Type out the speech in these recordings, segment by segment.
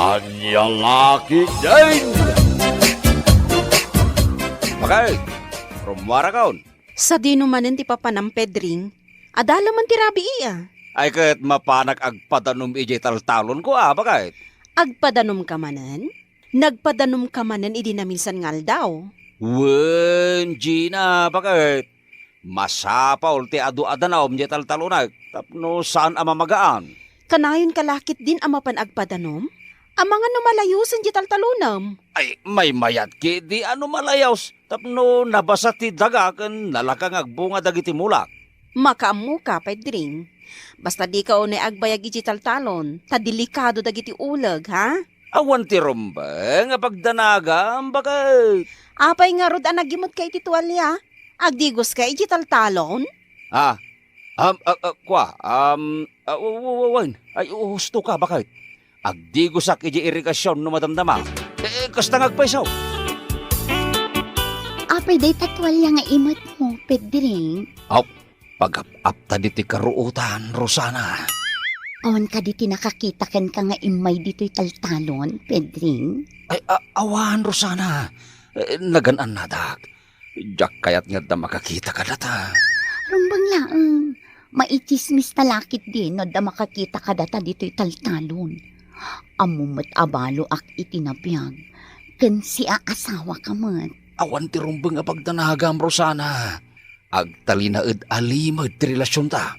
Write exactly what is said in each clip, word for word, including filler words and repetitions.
Ania la ketdin? Bakit? Rummuarakon? Sadino manen ti papanam, Pedring? Adda la man ti rabii, a. Ay, ket mapanak agpadanom idiay taltalonko, a, bakit? Agpadanomka manen? Nagpadanomka manen idi naminsan nga aldaw? Wen, Gina, bakit? Masapul ti adu a danum diay taltalonek tapno saan a mamagaan. Kanayonka la ketdin a mapan agpadanom? Amangan no malayosen diay taltalonem. Ay, maymayat ketdi a no malayos tapno nabasa ti daga ken nalaka nga agbunga dagiti mulak. Makaammoka, Pedring. Basta dika unay agbayag idiay taltalon, ta delikado dagiti uleg, ha? Awan ti rumbeng a pagdanagam, bakit? Apay ngarud a nagimetka iti tualia? Agdigoska idiay taltalon? Ah, um, ah, ah, kua, um, ah, wa-, wa-, wa-, wen. Ay, husto ka, bakit? Agdigosak idiay irigasion no madamdama. Eh, kasta nga agpayso. Apay dayta tualia nga imetmo, Pedring? Aw, pagap-apta ditoy karuotan, Rosana. Awan kadi ti nakakita kenka nga immay ditoy taltalon, Pedring? Ay, a-, awan, Rosana. Eh, nagan-annadak. Diak kayat nga adda makakita kadata. Rumbeng laeng. Maitsismis ta la ketdi no adda makakita kadata ditoy taltalon. Ammom met a baloak iti nabiag, ken siaasawaka met. Awan ti rumbeng a pagdanagam, Rosana. Agtalinaed a limed ti relasionta.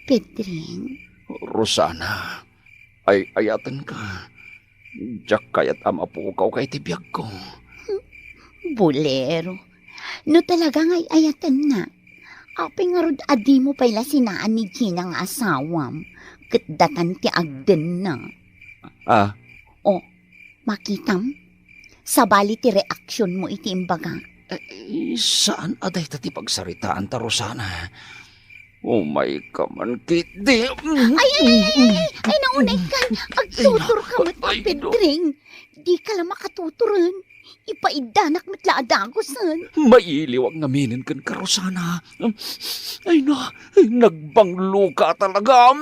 Pedring. Rosana, ay-ayatenka. Diak kayat a mapukawka iti biagko. Bolero. No talaga nga ay-ayatennak, apay ngarud a dimo pay la sinaan ni Gina nga asawam, ket datan ti agdenna? Ah. O, makitam? Sabali ti reaksionmo iti imbaga. Eh, saan a dayta ti pagsaritaanta, Rosana. Umayka man ketdi. Ay, ay, ay, ay, ay, ay, naunay kan. Agtuturka met, ay, no. Pedring. Dika la makatuturen. Ipaiddanak met la a dagusen. Mailiwak ngaminen kenka, Rosana. Ay na, ay, nagbangloka talaga.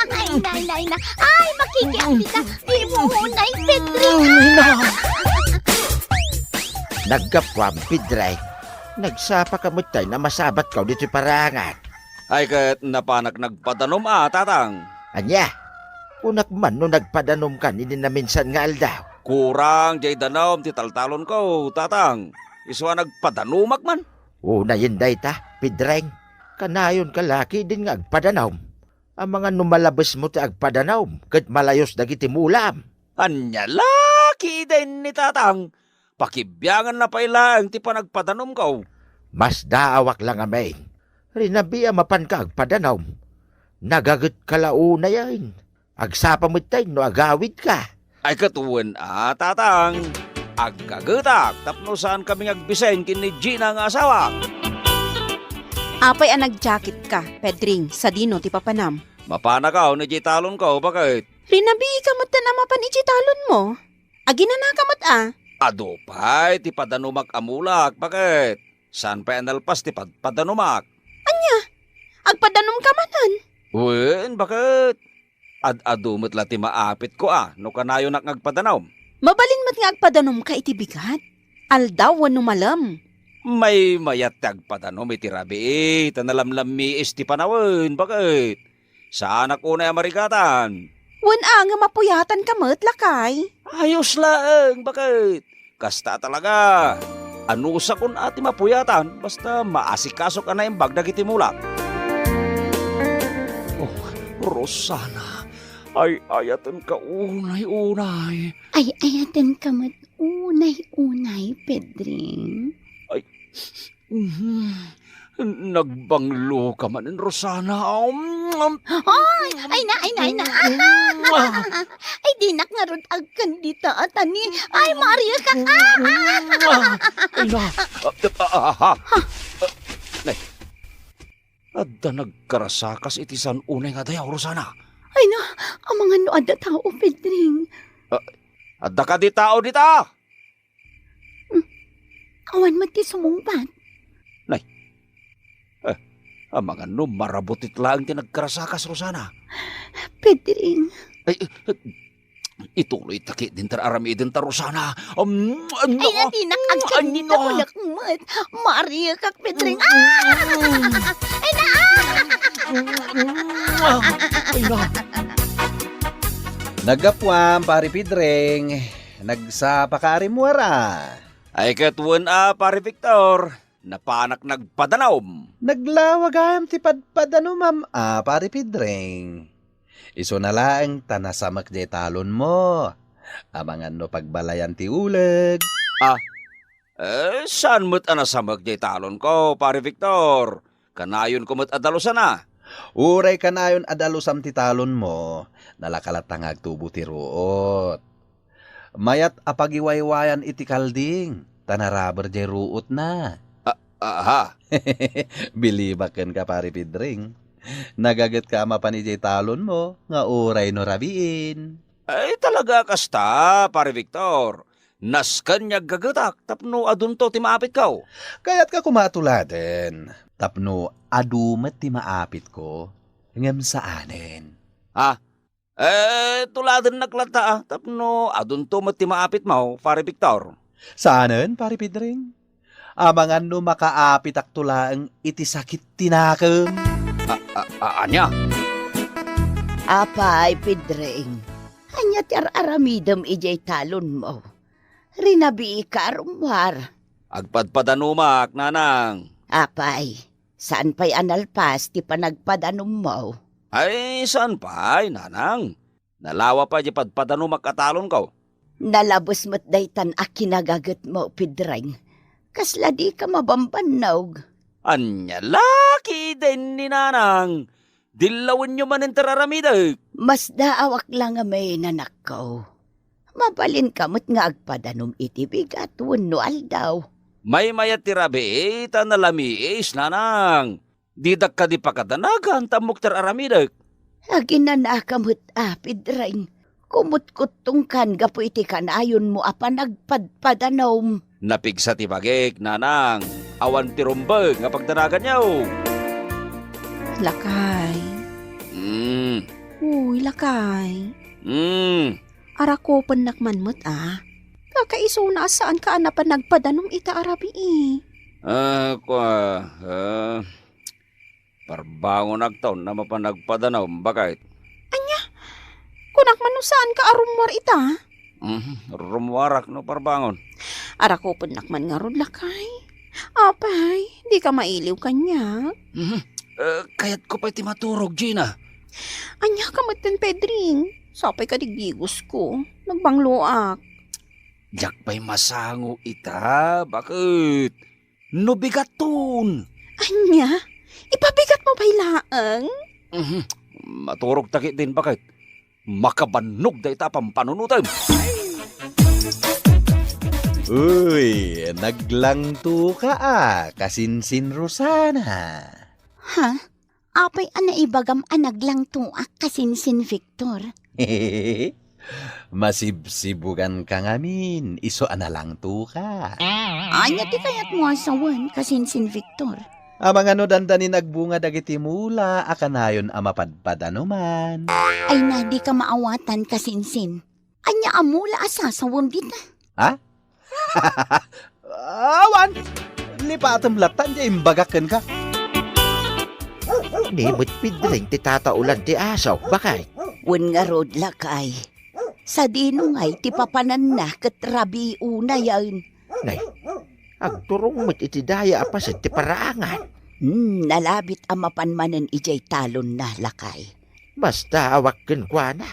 Ay, nay, nay, nay. Ay, makikiam dita. Di mo unay, Pedring. Ay, na. Naggapuam, Pedring. Nagsapaka met tay a masabatko ditoy parangan. Ay, ket napanak nagpadanom a, Tatang. Ania? Kunak man no nagpadanomkan idi naminsan nga aldaw. Kurang diay danum ti taltalonko, Tatang. Isu a nagpadanomak man. Unayen dayta, Pedring. Kanayonka la ketdin nga agpadanom. Amangan no malabesmo ti agpadanom ket malayos dagiti mulam. Ania la ketdin ni Tatang? Pakibianganna pay laeng ti panagpadanomko. Masdaawak la ngamin. Rinabia mapanka agpadanom. Nagagetka la unayen. Agsapa met tay no agawidka. Ay, ket wen a, Tatang. Aggagetak tapno saankami nga agbiseng ken ni Gina nga asawak. Apay a nagjaketka, Pedring, sadino ti papanam? Mapanakaw idiay talonko, bakit? Rinabiika met a mapan idiay talonmo. Aginanaka met a. Adu pay ti padanomak a mulak, bakit? Saan pay a nalpas ti padpadanomak? Ania? Agpadanomka manen? Wen, bakit? Ad-adu met la ti maapitko a no kanayonak nga agpadanom. Mabalin met nga agpadanomka iti bigat, aldaw wenno malem. Maymayat ti agpadanom iti rabii, ta nalamlammiis ti panawen, bakit? Saanak unay a marigatan. Wen a, nga mapuyatanka met, lakay. Ayos laeng, bakit? Kasta talaga. Anusakon a ti mapuyatan, basta maasikasok a naimbag dagiti mulak. Oh, Rosana, ay-ayatenka unay-unay. Ay-ayatenka met unay-unay, Pedring. Ay, mhm. Nagbangloka manen, Rosana. Um, Ay, ay na, ay na, ay na. Ay, dinak ngarud agkan dita, Atani. Ay, Maria ka. Ah, ah. Ay na. Ah, ah, ah, ah. Nay, adda nagkarasakas iti saan unay nga dayaw, Rosana. Ay na, amangan no adda tao, Pedring. Ah, adda kadi tao dita? Hmm. Awan met ti sumungbat. Nay. Eh, amangan no marabutit laeng ti nagkarasakas, Rosana. Pedring. Ay, eh, eh, Ituloy ta ketdin ti ar-aramidenta, Rosana. Um, ay, ano? Nadinak, agkan dita. Anya? Malakmet. Mariakak, Pedring. Ah! Ay, na! Ay, na! Naggapuam, Pari Pedring. Nagsapaka a rimmuar a. Ay, ket wen a, Pari Victor. Napanak nagpadanom. Naglawa gayam ti padpadanumam a, Pari Pedring. Isuna laeng ta nasamek jay talonmo. Amangan no pagbalayan ti uleg. Ah, eh, saan met a nasamek jay talonko, Pari Victor? Kanayonko met a dalusana. Uray kanayon a dalusam ti talonmo, nalaka latta nga agtubo ti ruot. Mayat a pagiwaywayan iti kalding, ta naraber jay ruotna. A-, aha? Bilibak kenka, Pari Pedring. Nagagetka a mapan idiay talonmo nga uray no rabiin. Ay, talaga kasta, Pari Victor. Nasken nga aggagetak tapno adunto ti maapitko. Kayatka koma a tuladen tapno adu met ti maapitko, ngem saanen. Ah, Eh, tuladennak latta, ah, tapno adunto met ti maapitmo, Pari Victor. Saanen, Pari Pedring. Amangan no makaapitakto laeng iti sakit ti nakem. A-, a-, a-, ania? Apay, Pedring, ania ti ar-aramidem idiay talonmo? Rinabiika a rummuar. Agpadpadanumak, nanang. Apay, saan pay a nalpas ti panagpadanummo? Ay, saan pay, nanang. Nalawa pay ti padpadanumak a talonko. Nalabes met daytan a kinagagetmo, Pedring. Kasla dika mabambannog. Ania la ketdin ni nanang? Dillawenyo manen ti ar-aramidek. Masdaawak la ngamin, anakko. Mabalinka met nga agpadanom iti bigat wenno aldaw. Maymayat ti rabii ta nalamiis, nanang. Didak kadi pakadanagan ta ammok ti ar-aramidek. Aginanaka met a, Pedring. Kumutkuttongkan gapu iti kanayonmo a panagpadpadanom. Napigsa ti bagik, nanang. Awan ti rumbeng nga pagdanaganyo. Lakay. Mm. Uy, lakay. Mm. Arakupennak man met a. Kakaisuna a saanka a napan nagpadanom ita a rabii. Ah, kua, ah, parbangonakto no mapan nagpadanom, baket. Ania? Kunak man no saanka a rummuar ita? Mhm, rummuarak no parbangon. Arakupennak man ngarud, lakay. Apay, dika mailiw kaniak? Mhm. Eh, kayatko pay ti maturog, Gina. Ania ka metten, Pedring? Sapay kadi gigosko. Nagbangloak. Diak pay masango ita, baket? No bigaton. Ania? Ipabigatmo pay laeng? Mhm. Maturog ta ketdin, baket. Makabannog dayta a pampanunotem. Uy, naglangtoka a, kasinsin Rosana. Ha? Apay a naibagam a naglangtoak kasinsin Victor? Masibsibuganka ngamin, isu a nalangtoka. Ania ti kayatmo a sawen, kasinsin Victor? Amangan no dandani nagbunga dagiti mula a kanayon a mapadpadanuman. Ay na, dika maawatan, kasinsin. Ania a mula a sasawem dita? Ha? Awan! Lipatem latta, ania imbagak kenka? Ni met Pedring ti tataulan ti aso, baket? Wen ngarud, lakay. Sadino ngay ti papananna ket rabii unayen? Nay, agturong met iti daya a paset ti paraangan. Hmm, nalabit a mapan manen idiay talonna, lakay. Masdaawak kenkuana.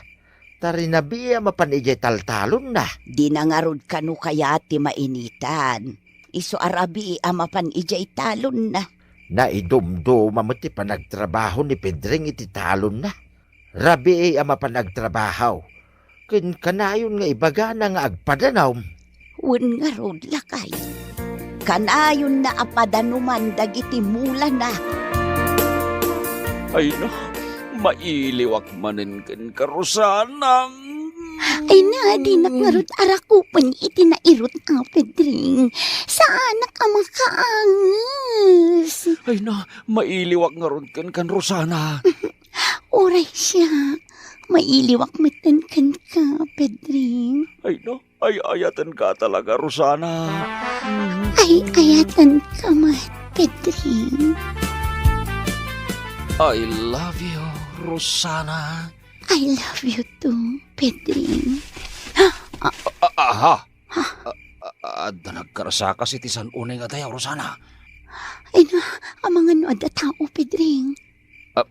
Ta rinabii a mapan idiay taltalonna. Dina ngarud kano kayat ti mainitan. Isu a rabii a mapan idiay talonna. Naidumduma met ti panagtrabaho ni Pedring iti talonna. Rabii a mapan agtrabaho. Ken kanayon nga ibagana nga agpadanom. Wen ngarud, lakay. Kanayonna a padanuman dagiti mulana. Ay na, mailiwak manen kenka, Rosana. Ay na, dinak ngarud arakupen iti nairut a Pedring. Saanak a makaanges. Ay na, mailiwak ngarud kenka, Rosana. Uray siak, Mailiwak metten kenka, Pedring. Ay, no? Ay-ayatenka talaga, Rosana. Mm. Ay-ayatenka met, Pedring. I love you, Rosana. I love you too, Pedring. Ah, aha. Ah, ah, adda nagkarsakas iti san-unay nga dayaw, Rosana. Ay na, amangan no adda tao, Pedring. Ah,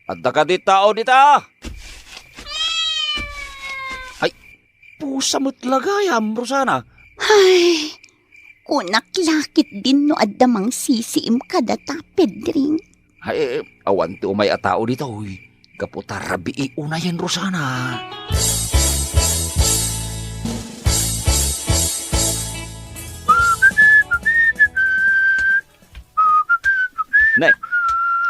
adda kadi tao dita? Ay, pusa met la gayam, Rosana. Ay, kunak la ketdin no adda mangsisiim kadata, Pedring. Ay, awan ti umay a tao ditoy. Gapu ta rabii unayen, Rosana. Ne,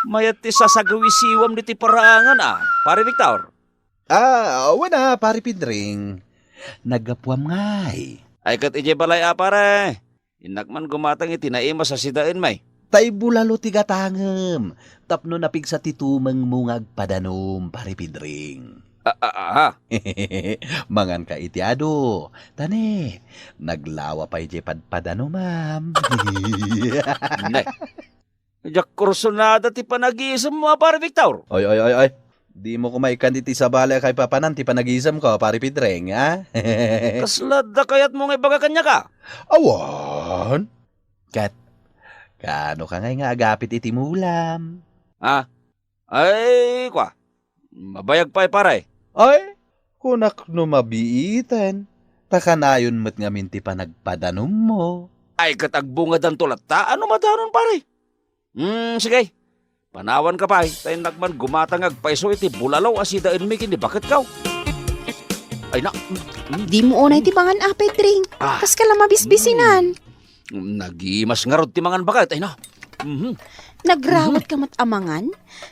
mayat ti sasagawisiwam ditoy paraangan a, Pare Victor? Ah, awan a, Pare Pedring. Naggapuam ngay. Ay, ket idiay balay a, pare. Innak man gumatang iti naimas a sidaenmi. Tay bulalo ti gatangem tapno napigsa ti tumengmo nga agpadanum, Pare Pedring. Ah, ah, ah. Manganka iti adu. Ta ne, naglawa pay diay padpadanumam. Ne. Diak kursunada ti panagisemmo a, Pare Victor. Oy, oy, oy, oy. Dimo koma ikkan iti sabali a kaipapanan ti panagisemko, Pare Pedring, ha? Kasla adda kayatmo nga ibaga kaniak a? Awan. Ket, kaano ka ngay nga agapit iti mulam? Ah, ay, kua. Mabayag pay, pare. Ay, kunak no mabiiten. Ta kanayon met ngamin ti panagpadanummo. Ay, ket agbungadanto latta. Ano madanon, pare? Hmm, sige. Panawanka pay, ta innak man gumatang nga agpayso iti bulalo a sidaenmi ken ni baketko. Ay na. Mm, mm. Dimo unay ti mangan a, Pedring. Ah. Kaska la mabisbisinan. Mm, nagimas ngarud ti mangan baket, ay na. Mhm. Nagrawat ka met a mangan?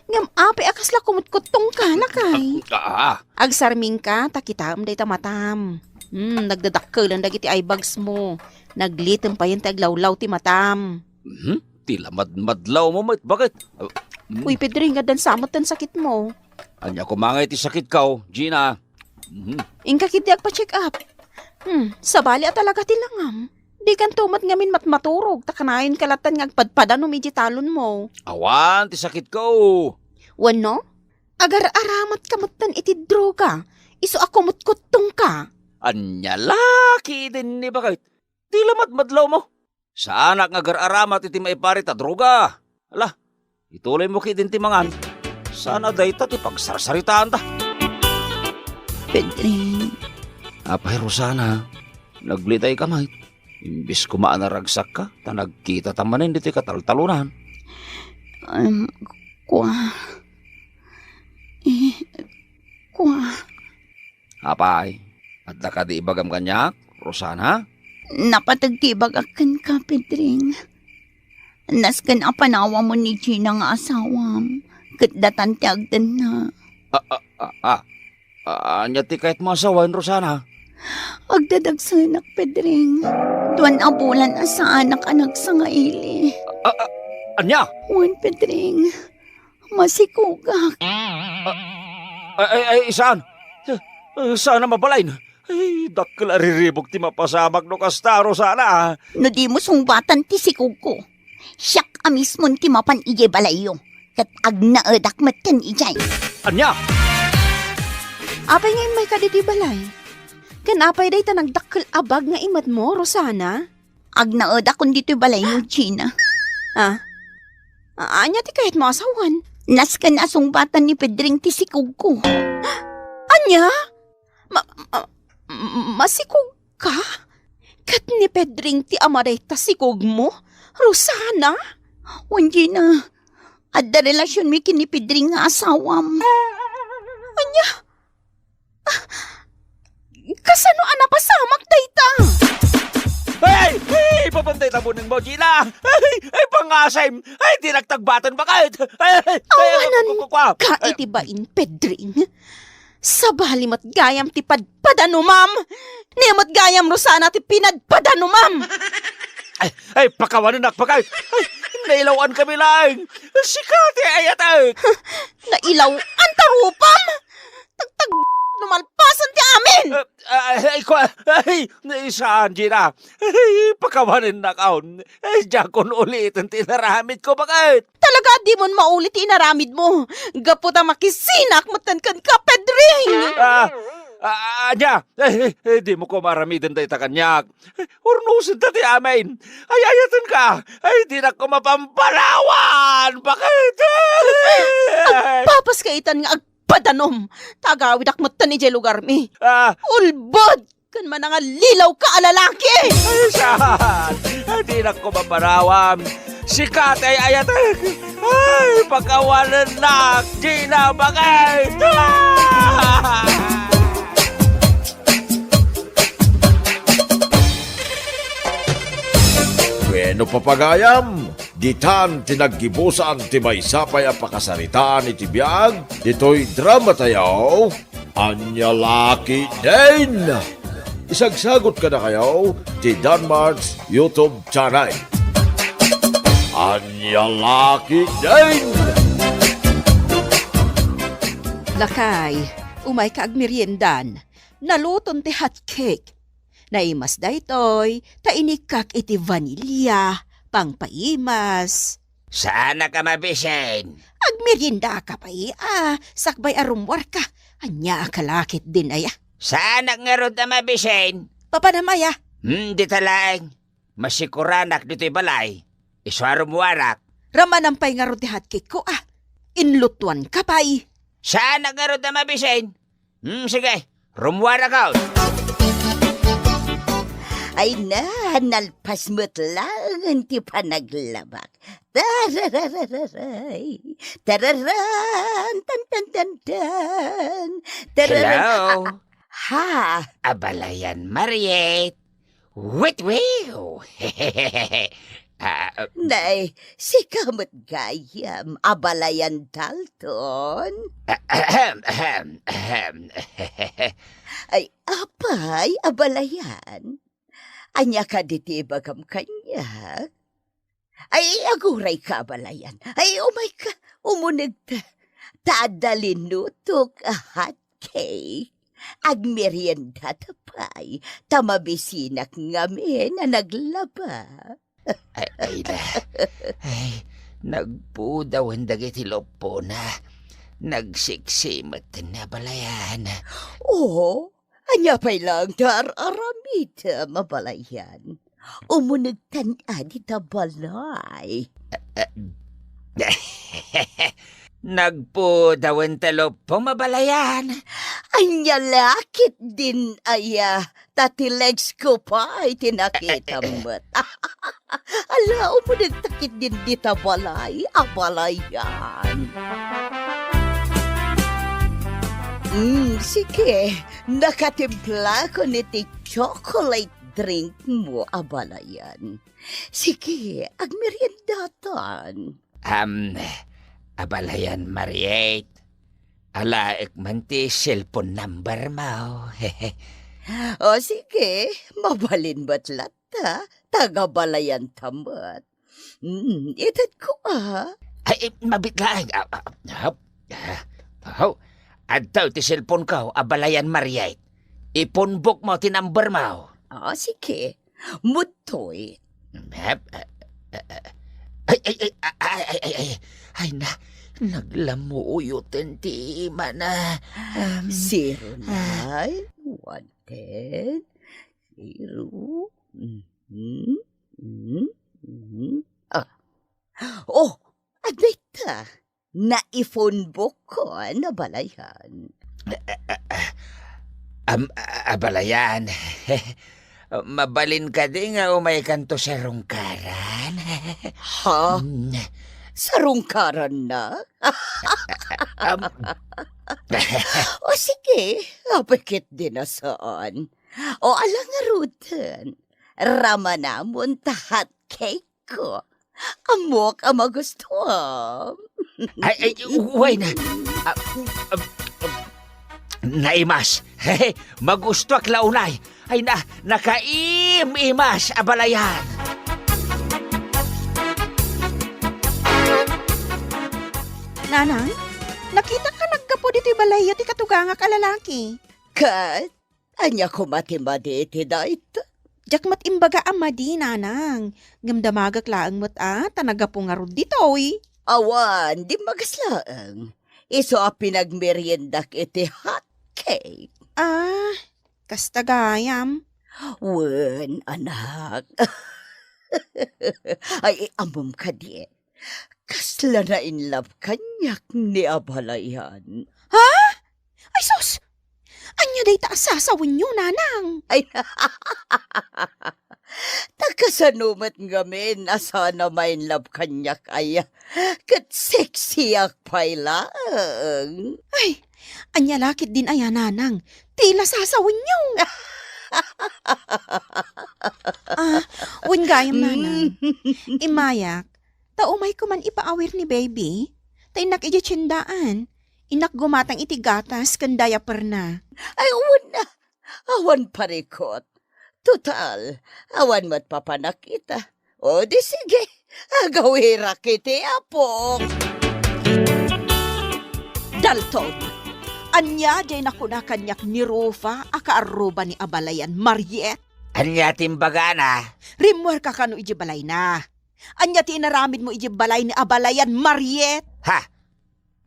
Ngem apay a kasla kumutkuttongka, lakay? Ah, ah. Agsarmingka, ta kitaem dayta matam. Hmm, nagdadakkelan dagiti eye bags mo. Naglitem payen ti aglawlaw ti matam. Mhm. Ti lamadmadlawmo met, baket? Ah, mm. Uy, Pedring, addan sa met ti sakitmo. Ania koma ngay ti sakitko, Gina? Mhm. Inka ketdi agpa-check up. Hmm, sabali a talaga ti langam. Dikanto met ngamin matmaturog, ta kanayonka lattan nga agpadpadanum idiay talonmo. Awan ti sakitko. Wenno, agar-aramatka metten iti droga, isu a kumutkuttongka. Ania la ketdin ni baket? Ti lamadmadlawmo. Saanak nga agar-aramat iti maiparit a droga. Ala, ituloymo ketdin ti mangan. Saan a dayta ti pagsarsaritaanta. Pedring. Apay, Rosana, naglitayka met. Imbes koma a naragsakka, ta nagkitata manen ditoy kataltalonan. Em, kua. Eh, kua. Apay, adda kadi ibagam kaniak, Rosana? Napateg ti ibagak kenka, Pedring. Nasken a panawamon ni Gina nga asawam, ket datan ti agdenna. Ah, ah, ah, ah. Ah, ania ti kayatmo a sawen, Rosana? Agdadagsenak, Pedring. Duan a bulan a saanak a nagsangaili. Ah, ah, ania? Wen, Pedring. Masikogak. Ah, ay, ay, saan? Ah, saan a mabalin? Ay, dakkel a riribuk ti mapasamak no kasta, Rosana, ah. No dimo sungbatan ti sikogko, siak a mismon ti mapan idiay balayyo, ket agnaedak met ken idiay. Ania? Apay nga immayka ditoy balay? Ken apay dayta nagdakkel a bag nga imatmo, Rosana? Agnaedakon ditoy balayyo, Gina. Ah? A-, ania ti kayatmo a sawen? Nasken a sungbatan ni Pedring ti sikogko. Ania? Ma-, ma-, masikogka? Ket ni Pedring ti ama dayta sikogmo, Rosana? Wen, Gina, adda relasionmi ken ni Pedring nga asawam. Ania? Ah, kasano a napasamak dayta? Ay! Ay! Ipapantay ta buneng mo, Gina! Ay! Ay, pangasim! Ay, di nagtagbatan, bakit? Ay! Ay! Ay! Awanan ku-, ku-, ku-, ka ay, iti bain, Pedring. Sabali met gayam ti padpadanumam. Ni met gayam, Rosana, ti pinadpadanumam. Ay! Ay! Pakawanenak, bakit? Ay! Nailawan kami laeng. Sika ti ayatek. Nailawan ta rupam? tagtag no malpasen ti amin! Ah, ah, ay, kwa-, ay, saan, Gina? Ay, pakawanennakon. Ay, diakon uliten ti inaramidko, baket. Talaga, dimon maulit ti inaramidmo. Gapu ta makisinak metten kenka, Pedring! Ah, ah, ania? Ay, ay, ay, dimo koma aramiden dayta kaniak. Ay, urnosenta ti amin. Ay, ayatenka. Ay, dinak koma pampanawan, baket. Agpapaska itan nga agpadanom. Ta agawidak metten idiay lugarmi. Ah. Ulbod! Ken manangalilawka a lalaki! Ay, saan? Ay, dinak koma pampanawan. Sika ti ay-ayatek. Ay, pakawanennak, Gina, baket! Ah! Wenno, papagayam, ditan ti naggibusan ti maysa pay a pakasaritaan iti biag ditoy dramatayo, Ania La Ketdin! Isagsagot kadakayo ti Danmart's YouTube channel. Ania La Ketdin! Lakay, umayka agmeriendan. Naluton ti hot cake. Naimas daytoy, ta inikkak iti vanilya, pangpaimas. Saanak a mabisin. Agmeriendaka pay, a, sakbay a rummuarka. Ania a La Ketdin aya? Saanak ngarud a mabisin. Papanam aya? Hmm, dita laeng. Masikuranak ditoy balay. Isu a rummuarak. Ramanam pay ngarud ti hot cake ko, a. Inlutuanka pay. Saanak ngarud a mabisin. Hmm, sige. Rummuarakon. Ay na, nalpas met laeng ti panaglabak. Tararararay. Tararan, tan, tan, tan, tan. Tararan. Hello? A, a, ha? Abalayan, Mariet. Witwiw! Ah, ah. Nay, sika met gayam, Abalayan Dalton? Ahem, ahem, ahem. Ay, apay, Abalayan? Ania kadi ti ibagam kaniak? Ay, agurayka, Abalayan. Ay, umayka, umunegta. Ta adda linutok a hot cake. Agmeriendata pay, ta mabisinak ngamin a naglaba. Ay, ay na. Ay, nagpudawen dagiti luppona. Nagsiksi met ni Abalayan. Oo, ania pay laeng ti ar-aramidem, Abalayan? Umunegtan a dita balay. Nagpudawen ti luppom, Abalayan. Ania la ketdin aya, ta ti legs ko pay ti nakitam met. Ala, umunegta ketdin dita balay, Abalayan. Mm, sige, nakatimplakon iti chocolate drink mo, Abalayan. Sige, agmeriendatan. Am, Abalayan, Mariet. Alaek man ti cellphone number mo. O, sige, mabalin met latta, ta agabalayanta met. Mm, itedko, a. Ay, eh, mabiit laeng. Ah, ah, ah, ah, oh, adda ti cellphone ko, Abalayan, Mariet. Ipunbok mo ti number mo. O, sige. Mudtoy. Hep, eh, eh, eh. Ay, ay, ay, ay, ay, ay, ay. Ay na, naglamuyo ten ti imana. Um, zero nine, one ten, zero. Mhm, mhm, mhm. Ah. Oh, adda ita. Naiphonebook ko, Abalayan. Am, Abalayan. Mabalin kadi nga umaykanto sarungkaran? Ha? Mm. Sarungkaranna? Am. O sige, apay ketdin a saan. O ala ngaruden. Ramanamon ta hot cake ko. Ammok a magustuam. Ay, ay, uway na. Ah, ah, ah, naimas. Magustuak la unay. Ay na, nakaim-imas, Abalayan. Nanang, nakitak naggapu ditoy Ti balayyo ti katugangak a lalaki. Ket ania koma ti madi iti dayta? Diak met imbaga a madi, nanang. Ngem damagek laeng met a, ta naggapu ngarud ditoy. Awan, dimmagas laeng. Isu a pinagmeriendak iti hot cake. Ah, kasta gayam. Wen, anak. Ay, ammom kadi, kasla na-in love kaniak ni abalayan. Ha? Ay, sus! Ania dayta a sasawenyo, nanang? Ay, ta kasano met ngamin a saan a ma-in love kaniak aya? Ket sexyak pay laeng. Ay, ania la ketdin aya, nanang? Ti la sasawenyo. Ah, wen gayam, nanang. Immayak, ta umayko man ipaawir ni baby. Ta innak idiay tiendaan. Innak gumatang iti gatas ken diaperna. Ay, wen, awan parikot. Total, awan met papanakita. O di sige, agawirak iti apok. Dalton, ania diay nakuna kaniak ni Rufa a kaarruba ni abalayan, Mariet? Ania ti imbagana? Rimmuarka kano idiay balayna? Ania ti inaramidmo idiay balay ni abalayan, Mariet? Ha?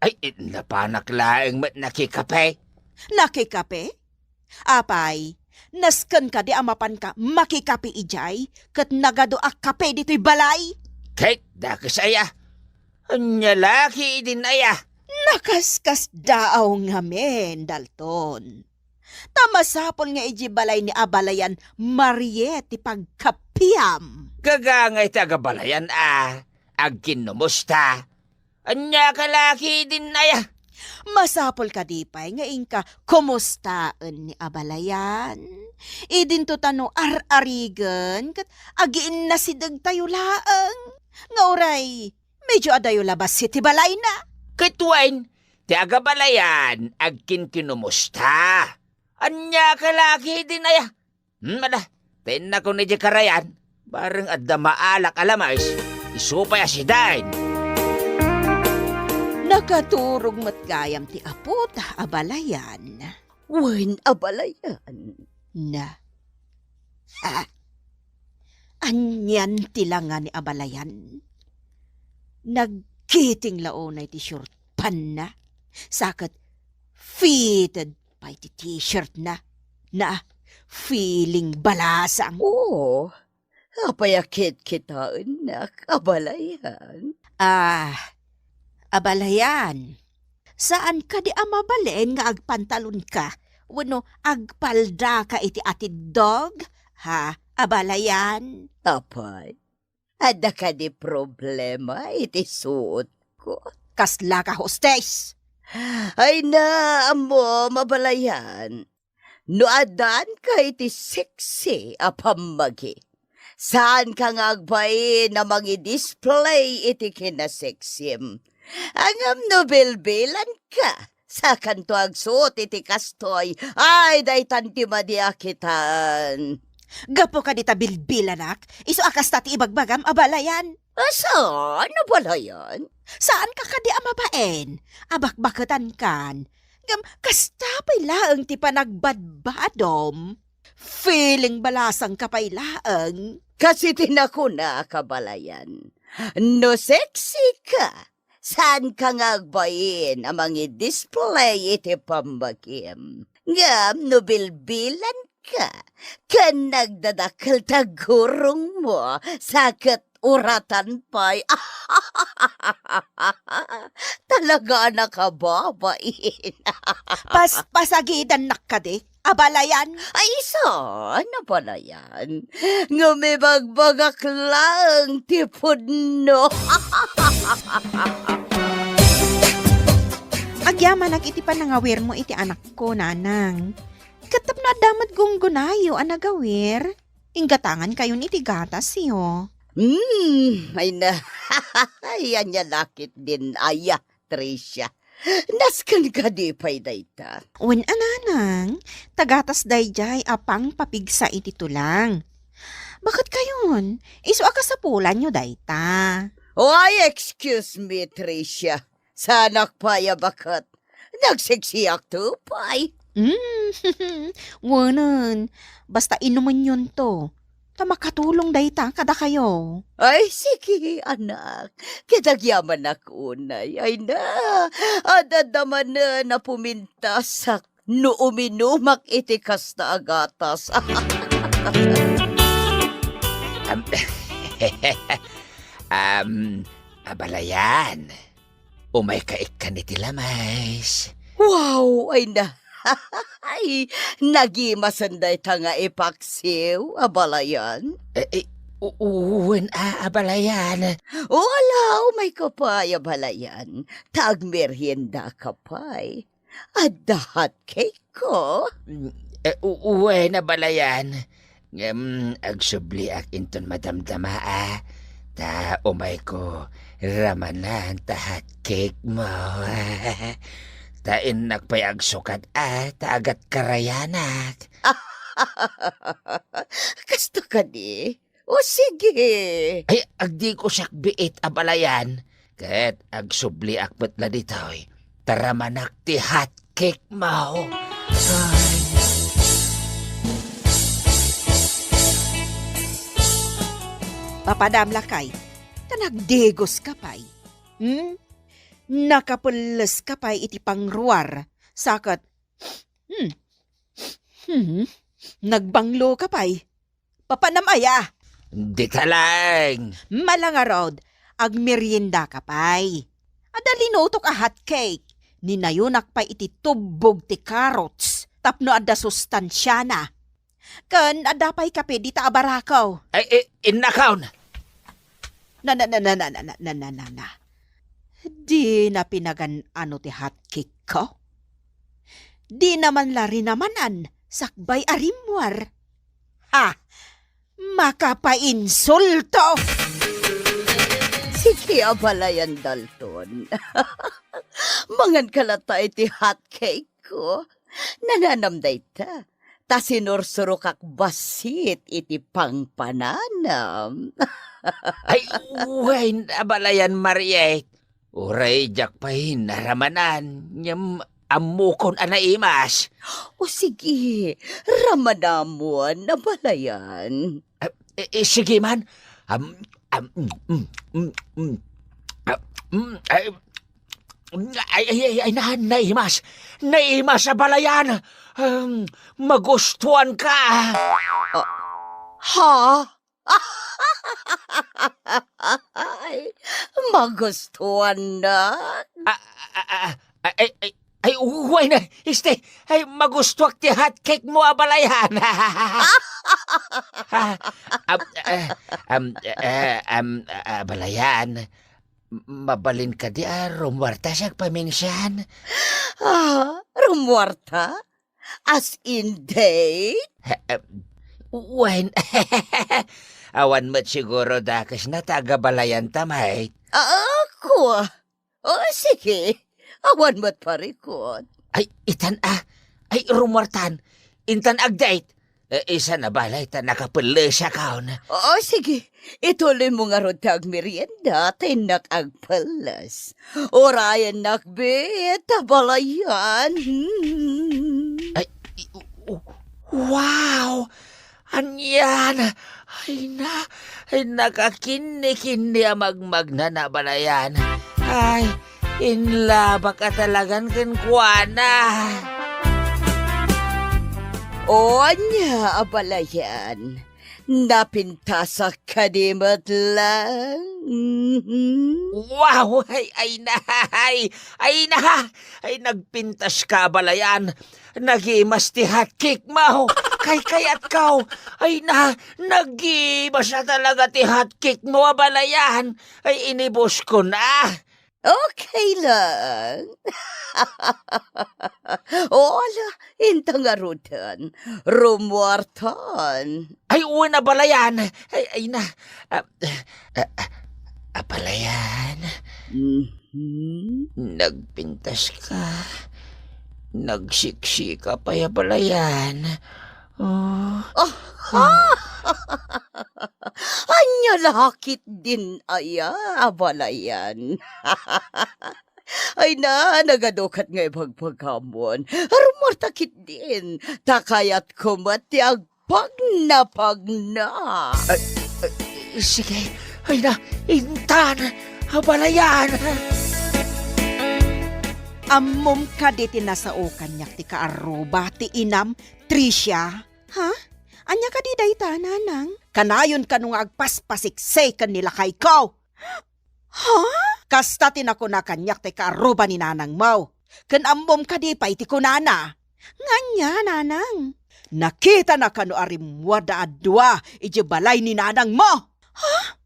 Ay, napanak laeng met nakikape. Nakikape? Apay, nasken kadi a mapanka makikape idiay ket nagadu a kape ditoy balay? Ket dakes aya? Ania la ketdin aya? Nakaskasdaaw ngamin, Dalton. Ta masapul nga idiay balay ni abalayan, Mariet, ti pagkapiam. Gagangay ti agabalayan a agkinnumusta. Ania ka la ketdin aya? Masapul kadi pay nga inka kumustaen ni abalayan? Idinto ta no ar-arigen ket agiinnasidegtayo laeng. Nga uray, medio adayo la bassit ti balayna. Ket wen, ti agabalayan agkinkinumusta. Ania ka la ketdin aya? Hmm, ala, ta innakon idiay karayan, bareng adda maalak a lames, isu pay a sidain. Nakaturog met gayam ti apota, abalayan. Wen, abalayan. Na. Ha? Anian ti langa ni abalayan? Nagkiting la unay ti short pantna, sa ket fitted pay ti t-shirtna. Na, feeling balasang. Oo, apay a kitkitaennak, abalayan? Ah, abalayan. Saan kadi a mabalin nga agpantalonka wenno agpaldaka iti atiddog? Ha, abalayan? Apay, adda kadi problema iti suotko? Kasla ka, hostes? Ay na, ammom, abalayan. No addanka iti sexy a pammagi, saanka nga agbain a mangi-display iti kinasexim. Ngem no bilbilanka, sakanto agsuot iti kastoy, ay, daytan ti madi a kitaan. Gapu kadi ta bilbilanak, isu a kasta ti ibagbagam, abalayan? A, saan, abalayan? Saanka kadi a mabain a bakbaketankan? Ngem kasta pay laeng ti panagbadbadom. Feeling balasangka pay laeng. Kas iti nakunak, abalayan, no sexy ka, saanka nga agbain a mangi-display iti pammagim. Ngem no bilbilanka ken nagdadakkel ti aggurongmo, sa ket uratan pay. Talaga a nakababain. Pas-, pasagidannak kadi, abalayan? Ay, saan, abalayan? Ngem ibagbagak laeng ti pudno. Agyamanak iti panangawirmo iti anakko, nanang. Ket tapno adda met gunggonayo a nagawir, inggatangankayon iti gatasyo. Hmm, ay na. Ay, ania la ketdin aya, Tricia? Nasken kadi pay dayta? Wen a, nanang, ta gatas daydiay a pangpapigsa iti tulang. Baketkayon, isu a kasapulanyo dayta. Why, excuse me, Tricia. Saanak pay a baket. Nagsiksiakto pay. Mm, wenen, basta inumenyonto, ta makatulong dayta kadakayo. Ay, sige, anak. Ket agyamanak unay. Ay na, adda manen a pumintasak no uminumak iti kasta a gatas. Am, am, abalayan. Umayka ikkan iti lames. Wow! Ay na, ay, nagimasen dayta nga ipaksiw, abalayan. Eh, eh, u-, u-, wen a, abalayan. Wala, umayka pay, abalayan. Ta agmeriendaka pay. Adda hotcake ko. Mm, eh, u-, wen, abalayan. Ngem agsubliak inton madamdama, a, ta umayko ramanan ta hotcake mo. Ta innak pay agsukat, a, ta agatkarayanak. Kasto kadi? O sige. Ay, agdiko siak biit, abalayan. Ket agsubliak met la ditoy, ta ramanak ti hotcake mo. Ay. Papadam lakay, ta nagdigoska pay. Hmm? Nakapelleska pay iti pangruar, sa ket, hmm, hmm, nagbangloka pay. Papanam aya? Dita laeng. Mala ngarud, agmeriendaka pay. Adda linutok a hotcake. Ninayonak pay iti tubbog ti carrots tapno adda sustansiana. Ken adda pay kape dita a barako. Ay, eh, innakaw na. Na, na, na, na. Dina pinagan-ano ti hotcake ko? Dina man la rinamanan sakbay a rimmuar. Ha! Makapainsulto! Sige, abalayan, Dalton. Manganka latta iti hotcake ko. Nananam dayta. Ta sinursurokak bassit iti pangpananam. Ay, wen, abalayan, Mariet. Uray diak pay naramanan, ngem ammokon a naimas. O sige, ramanamon, abalayan. Ah, eh, eh, sige man. Am, am, mm, mm, mm, mm. Ah, mm, ay, ay, ay, ay, ay, na, naimas. Naimas, abalayan. Um, magustuanka. Ah, ha? Ay, magustuannak. Ah, ah, ah, ah, ay, ay, ay, wen, este, ay, magustuak ti hotcake mo, abalayan. Ah, am, eh, am, eh, am, ah, abalayan, mabalin kadi a rummuarta siak paminsan? Ah, rummuarta? As in date? Eh, eh, wen, awan met siguro dakesna ta agabalayanta, mait. Ah, kua. O, sige. Awan met parikot. Ay, itan a. Ay, rummuartan. Intan ag-date. Eh, isan a balay ta nakapellesakon. O, sige. Ituloymo ngarud ti agmerienda ta innak agpelles. Urayennak biit, abalayan. Hmm. Ay, i-, u-, u-, wow! Anian? Ay na, ay nakakinni-kinni a magmagna, abalayan. Ay, inlabak a talagan kenkuana. O ania, abalayan? Napintasak kadi met lang? Mhm. Wow! Ay, ay na, ay, ay na, ay nagpintaska, abalayan. Nagimas ti hotcake mo. Kaykayatko. Ay na, nagimas a talaga ti hotcake mo, abalayan. Ay, inibus ko na. Okay lang. O, ala, inta ngaruden. Rummuartan. Ay, wen, abalayan. Ay, ay na. Ah, ah, ah, abalayan. Mhm. Nagpintaska. Nagsiksika pay, abalayan. Oh. Oh. Ania la ketdin aya, abalayan? Ay na, nagadu ket nga ibagbagamon. Rummuarta ketdin, ta kayatko met ti agpagnapagna. Ay, ay, sige. Ay na, intan, abalayan. Ammom kadi ti nasao kaniak ti kaarruba ti inam, Tricia? Ha? Ania kadi dayta, nanang? Kanayon kano nga agpaspasiksi ken ni lakayko? Ha? Kasta ti nakuna kaniak ti kaarruba ni nanangmo. Ken ammom kadi pay ti kunana? Nga ania, nanang? Nakitana kano a rimmuarda a dua idiay balay ni nanangmo. Ha?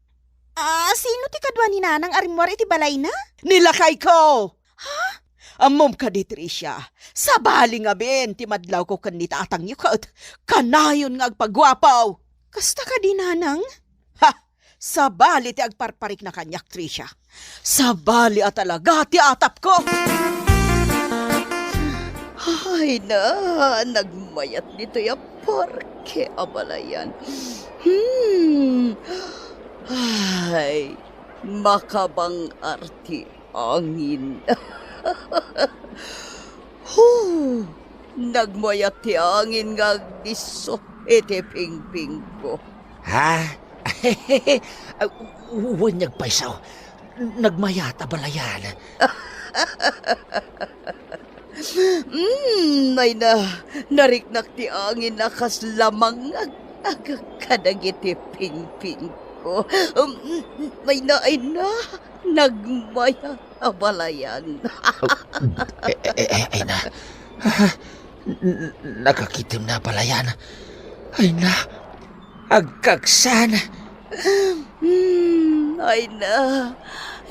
Ah, sino ti kadua ni nanang a rimmuar iti balayna? Ni lakayko! Ha? Ammom kadi, Tricia, sabali ngamin ti madlawko ken ni tatangyo ket kanayon nga agpaguapo. Kasta kadi, nanang? Ha! Sabali ti agparparikna kaniak, Tricia. Sabali a talaga ti atapko. Ay na, nagmayat ditoy a parke, abalayan. Hmm. Ay, makabang-ar ti angin. Huh! Nagmayat ti angin nga agdisso iti pingpingko. Ha? Ah, wen, agpayso. Nagmayat, abalayan. Mm, ay na, nariknak ti angin a kasla mangag-agek kadagiti pingpingko. Mm, ay na, ay na, nagmayat, abalayan. Eh, eh, eh, eh, ay na. Ah, n-, n-, nakakitem na, abalayan. Ay na, agkaksan. Hmm, ay na,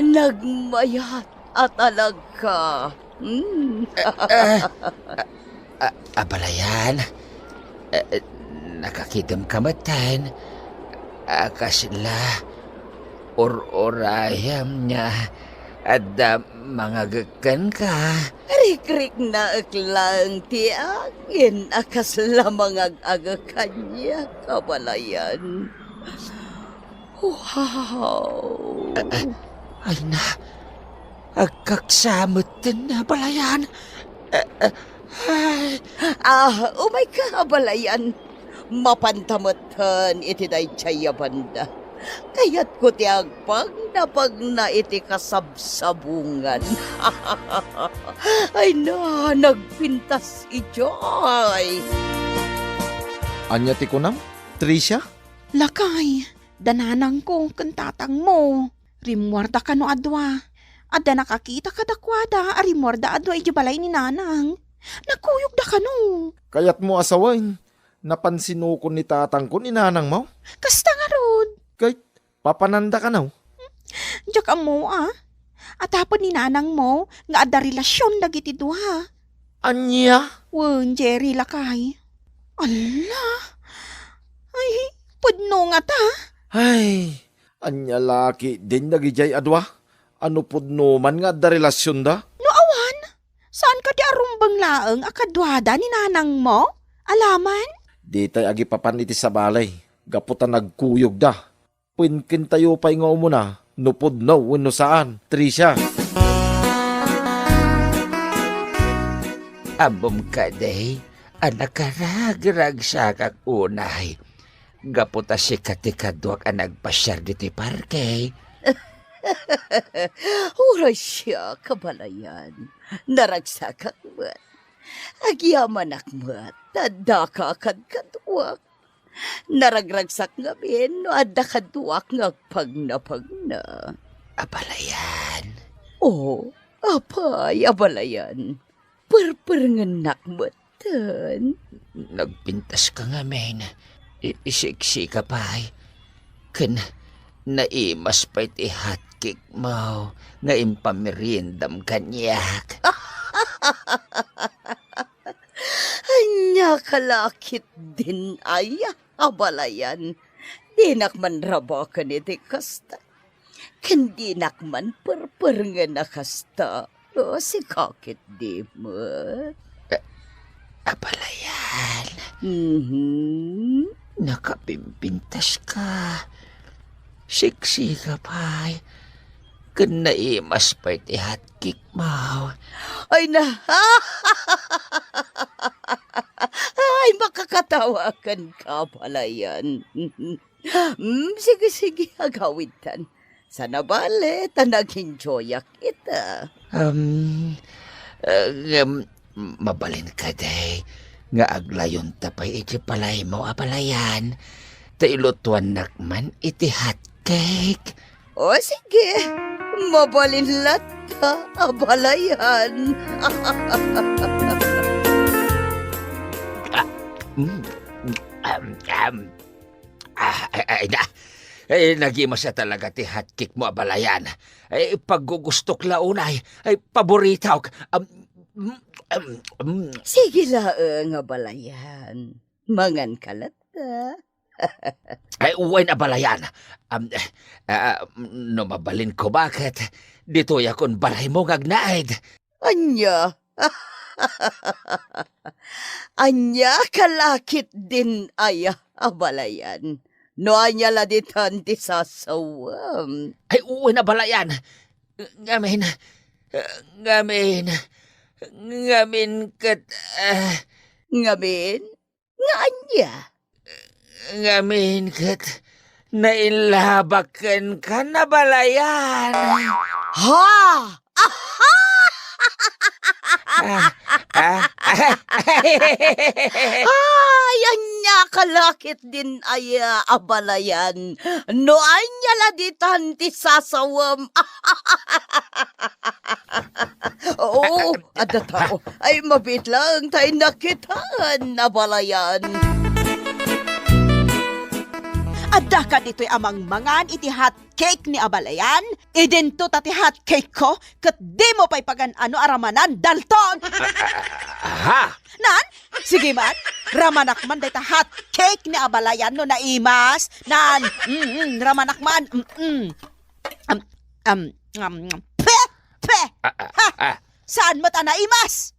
nagmayat a talaga. Hmm. Ah, ah, ah, abalayan. Eh, eh, nakakitem ka metten. Ah, kasla, ur-urayam nga adda mangagek kenka. Rikriknaek laeng ti angin a kasla mangag-agek kaniak, abalayan. Wow! Ah, ah, ay na, agkaksa metten, abalayan. Ah, ah, ay. Ah, umayka, abalayan. Mapanta metten iti daydiay a banda. Kayatko ti agpagnapagna iti kasabsabungan. Ay na, nagpintas idiay. Ania ti kunam, Tricia? Lakay, da nanangko ken tatangmo. Rimmuarda kano a dua. Adda nakakita kadakuada a rimmuarda a dua idiay balay ni nanang. Nagkuyogda kano. Kayatmo a sawen, napansinukon ni tatangko ni nanangmo? Kasta ngarud. Ket, papananda kano? Diak ammo a. Atapon ni nanangmo nga adda relasion dagiti dua. Ania? Wen, Jerry, lakay. Alla! Ay, pudno ngata. Ay, ania la ketdin dagidiay a dua? Ano pudno man nga adda relasionda? No awan, saan kadi a rumbeng laeng a kaduada ni nanangmo? Alaman? Ditay agipapan iti sabali, gapu ta nagkuyogda. Pwenken tayo pay nga umuna no pudno wenno saan, Tricia. Ammom kadi a nakaragragsakak unay gapu ta sika ti kaduak a nagpasiar ditoy parke. Uray siak, abalayan. Naragsakak met. Agyamanak met ta addaka kadkaduak. Naragragsak ngamin no adda kaduak nga agpagnapagna. Abalayan. O, apay, abalayan. Perperengennak metten. Nagpintaska ngamin. I-, isiksika pay. Ken naimas pay ti hotcake mo nga impameriendam kaniak. Ania ka la ketdin aya, abalayan? Dinak man rabaken iti kasta. Ken dinak man perperengen a kasta. O, sika ketdi met. A-, abalayan. Mhm. Nakapimpintaska. Siksika pay. ken naimas pay ti hot cake mo. Ay na, ay, makakatawa ka, abalayan. Mm, sige, sige, agawidtan. Saan a bale, ta nag-enjoyak ita. Um, uh, um, mabalin kadi nga aglayonta pay iti balaymo, abalayan. Ta ilutuannak man iti hot cake. O, sige. Mabalin latta, abalayan. Ah, mm, mm, am, am. Ah, ay, ay, na. Ay, nagimasa talaga ti hot cake mo, abalayan. Ay, paggugustok la unay. Ay, paboritok. Am, mm, am, mm. Sige laeng, abalayan. Mangan ka latta. Ay, wen, abalayan. Am, eh, ah, no mabalin ko, baket ditoyakon balaymo nga agnaed. Ania? Ania ka la ketdin aya, abalayan? No ania la ditan ti sasawem? Ay, wen, abalayan. Ngamin, ngamin, ngamin ket, ah, Ngamin? Nga ania? Ngamin ket nainlabak kenka, abalayan. Ha? Ah, ah, ah. Ay, ania ka la ketdin aya, abalayan? No ania la ditan ti sasawem? Oo, adda tao. Ay, mabiit laeng ta innak itan, abalayan. Adda ka ditoy a mangmangan iti hot cake ni abalayan? Idinto ta ti hot cake ko, ket dimo pay pagan-ano a ramanan, Dalton? Ah, ah, ah, ha? Nan? Sige man, ramanak man dayta hot cake ni abalayan no naimas. Nan, mm, mm, ramanak man, mm, mm. Am, am, am, pe, pe! Ah, ah, Ha? ah. Saan met a naimas?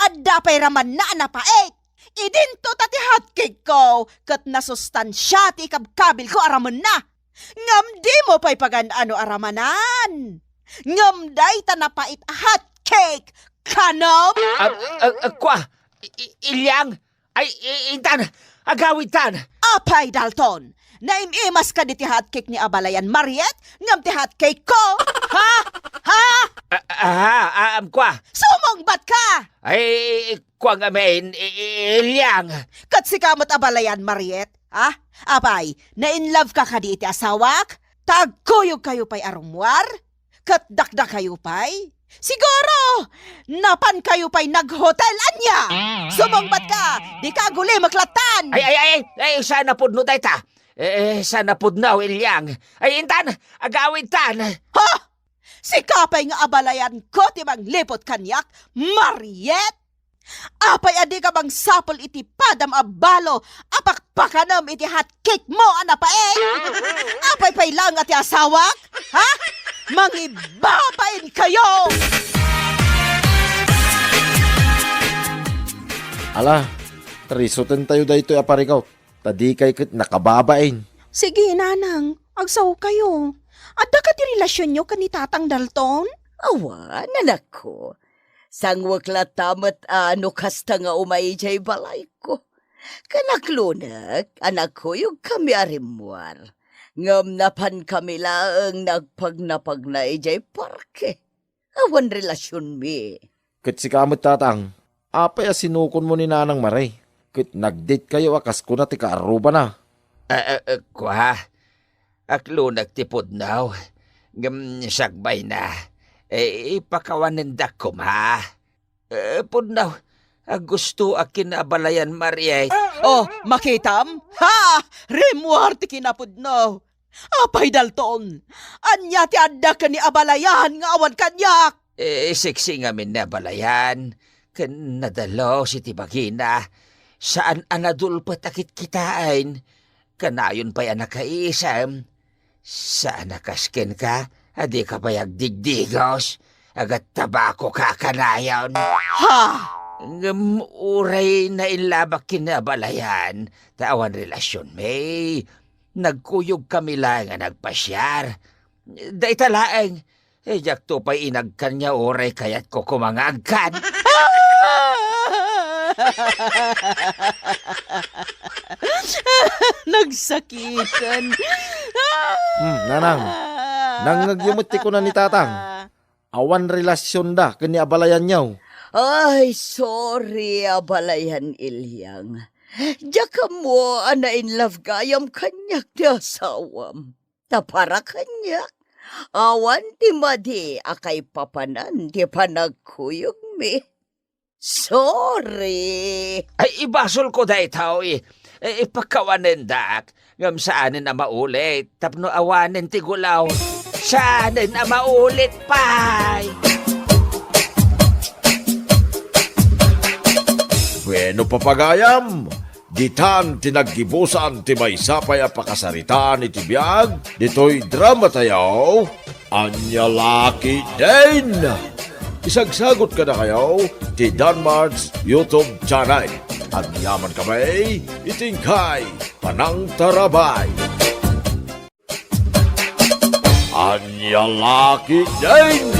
Adda pay ramanna a napait. Idinto ta ti hot cake ko, ket nasustansia ti ikabkabil ko a ramenna. Ngem dimo pay pagan-ano a ramanan. Ngem dayta napait a hot cake, kanem? Ah, ah, ah, kua, I-, I-, Ilyang, ay, i-, intan, agawidtan. Apay, Dalton, naim-imas ka diti hot cake ni abalayan, Mariet, ngem ti hot cake ko? Ha? Ha? Ah, ah, ah, am, kua. Sumungbat ka! Ay, kua ngamin, I-, I-, Ilyang. Ket sika met abalayan, Mariet, ha? Apay, na-in love ka kadi iti asawak? Ta agkuyog kayo pay a rummuar? Ket dakdakayo pay? Siguro, napan kayo pay naghotel, ania? Sumungbat ka, dika agulimek lattan! Ay, ay, ay, ay, saan a pudno dayta? Eh, eh, saan a pudno, Ilyang? Ay, intan, agawidtan. Ha? Sika pay nga abalayan ko ti mangliput kaniak, Mariet? Apay a dika mangsapul iti padam a balo a pakpakanem iti hot cake mo a napait? Apay pay laeng a ti asawak? Ha? Mangibabain kayo! Ala, risuten tayo daytoy a parikaw, ta dikay ket nakababain. Sige, nanang, agsaokayo. Adda kadi relasionyo ken ni Tatang Dalton? Awan, anakko. Sangwek latta met a no kasta nga umay idiay balayko. Ken aklonek a nagkuyogkami a rimmuar. Ngem napankami laeng nagpagnapagna idiay parke. Awan relasionmi. Ket sika met, Tatang, apay a sinukonmo ni Nanang Mare? Ket nag-date kayo a kas kuna ti kaarrubana. Ah, ah, ah, kua, aklonek ti pudno, ngem sakbayna, eh, ipakawanendak koma. Eh, pudno, agustoak ken ni abalayan, Mariet. Oh, makitam? Ha! Rimmuar ti kinapudno. Apay, Dalton, ania ti adda ken ni abalayan nga awan kaniak? Eh, seksi ngamin ni abalayan, ken nadalus iti bagina. Saan a nadulpet a kitkitaen. Kanayon pay a nakaisem. Saan a kas kenka a dika pay agdigdigos, agattabako ka kanayon. Ha? Ngem uray nainlabak ken ni abalayan, ta awan relasionmi. Nagkuyogkami laeng a nagpasiar. Dayta laeng, Eh, diakto pay inagkan nga uray kayatko koma nga agkan. Nagsakitan. Hmm, nanang, nangngegyo met ti kuna ni tatang. Awan relasionda ken ni abalayanyo. Ay, sorry, abalayan Ilyang. Diak ammo a na-in love gayam kaniak ti asawam. Ta para kaniak, awan ti madi a kaipapanan ti panagkuyogmi. Sorry. Ay, ibasolko daytoy. Eh, ipakawanendak. Ngem saanen a maulit tapno awanen ti gulaw. Saanen a maulit pay. Bueno, papagayam, ditan ti naggibusan ti maysa pay a pakasaritaan iti biag ditoy dramatayo, Ania La Ketdin. Isagsagut kadakayo ti Danmart's YouTube channel. Agyaman kami iti inkay panangtarabay. Ania La Ketdin.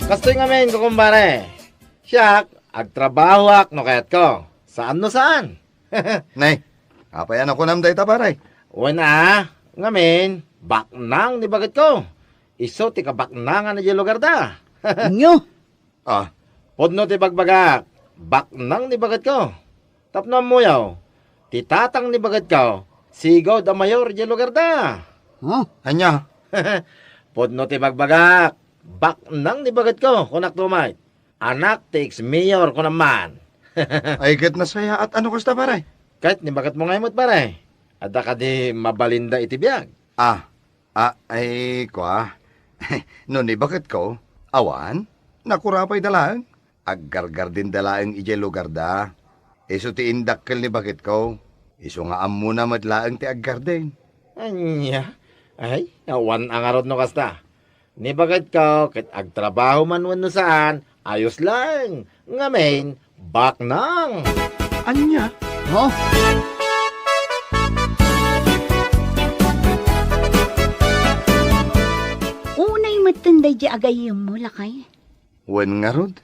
Kastoy ngamin, kukumpare. Siak, agtrabahoak no kayatko. Saan no saan. Nay, apay a nakunam dayta, pare? Wen a, ngamin, baknang ni baketko. Isu ti kabaknangan idiay lugarda. Nyo? Ah. Pudno ti bagbagak, baknang ni baketko. Tapno ammoyo, ti tatang ni baketko, sigud a mayor idiay lugarda. Huh? Ania? Pudno ti bagbagak, baknang ni baketko, kunak tumay. Anak ti ex-mayor, kunam man. Ay, ket nasayaat a no kasta, pare. Ket ni baketmo ngay met, pare? Adda kadi mabalinda iti biag? Ah, ah, ay, kua. No ni baketko, awan, nakurapayda laeng. Aggargardenda laeng idiay lugarda. Isu ti indakkel ni baketko. Isu nga ammona met laeng ti aggarden. Ania? Ay, awan a ngarud no kasta. Ni baketko ket agtrabaho man wenno saan, ayos laeng. Ngamin, baknang. Ania? Huh? Unay metten daydi agayemmo, lakay. Wen ngarud,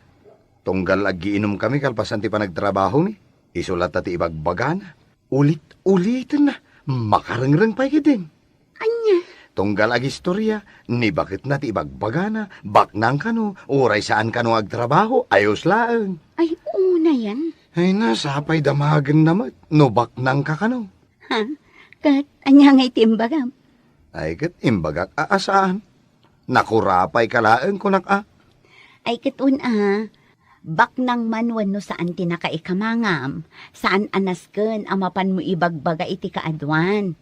tunggal aggiinumkami kalpasan ti panagtrabahomi, isu latta ti ibagbagana. Ulit-ulitenna, makarengreng pay ketdin. Ania? Tunggal agistoria, ni baketna ti ibagbagana, baknang kano, uray saan kano nga agtrabaho, ayos laeng. Ay, unayan. Ay na, sapay damagenna met, no baknang ka kano. Ha? Ket ania ngay ti imbagam? Ay, ket imbagak a, a saan. Nakurapay ka laeng, kunak a. Ay, ket wen a, baknang man wenno saan ti nakaikamangam, saan a nasken a mapanmo ibagbaga iti kaaduan.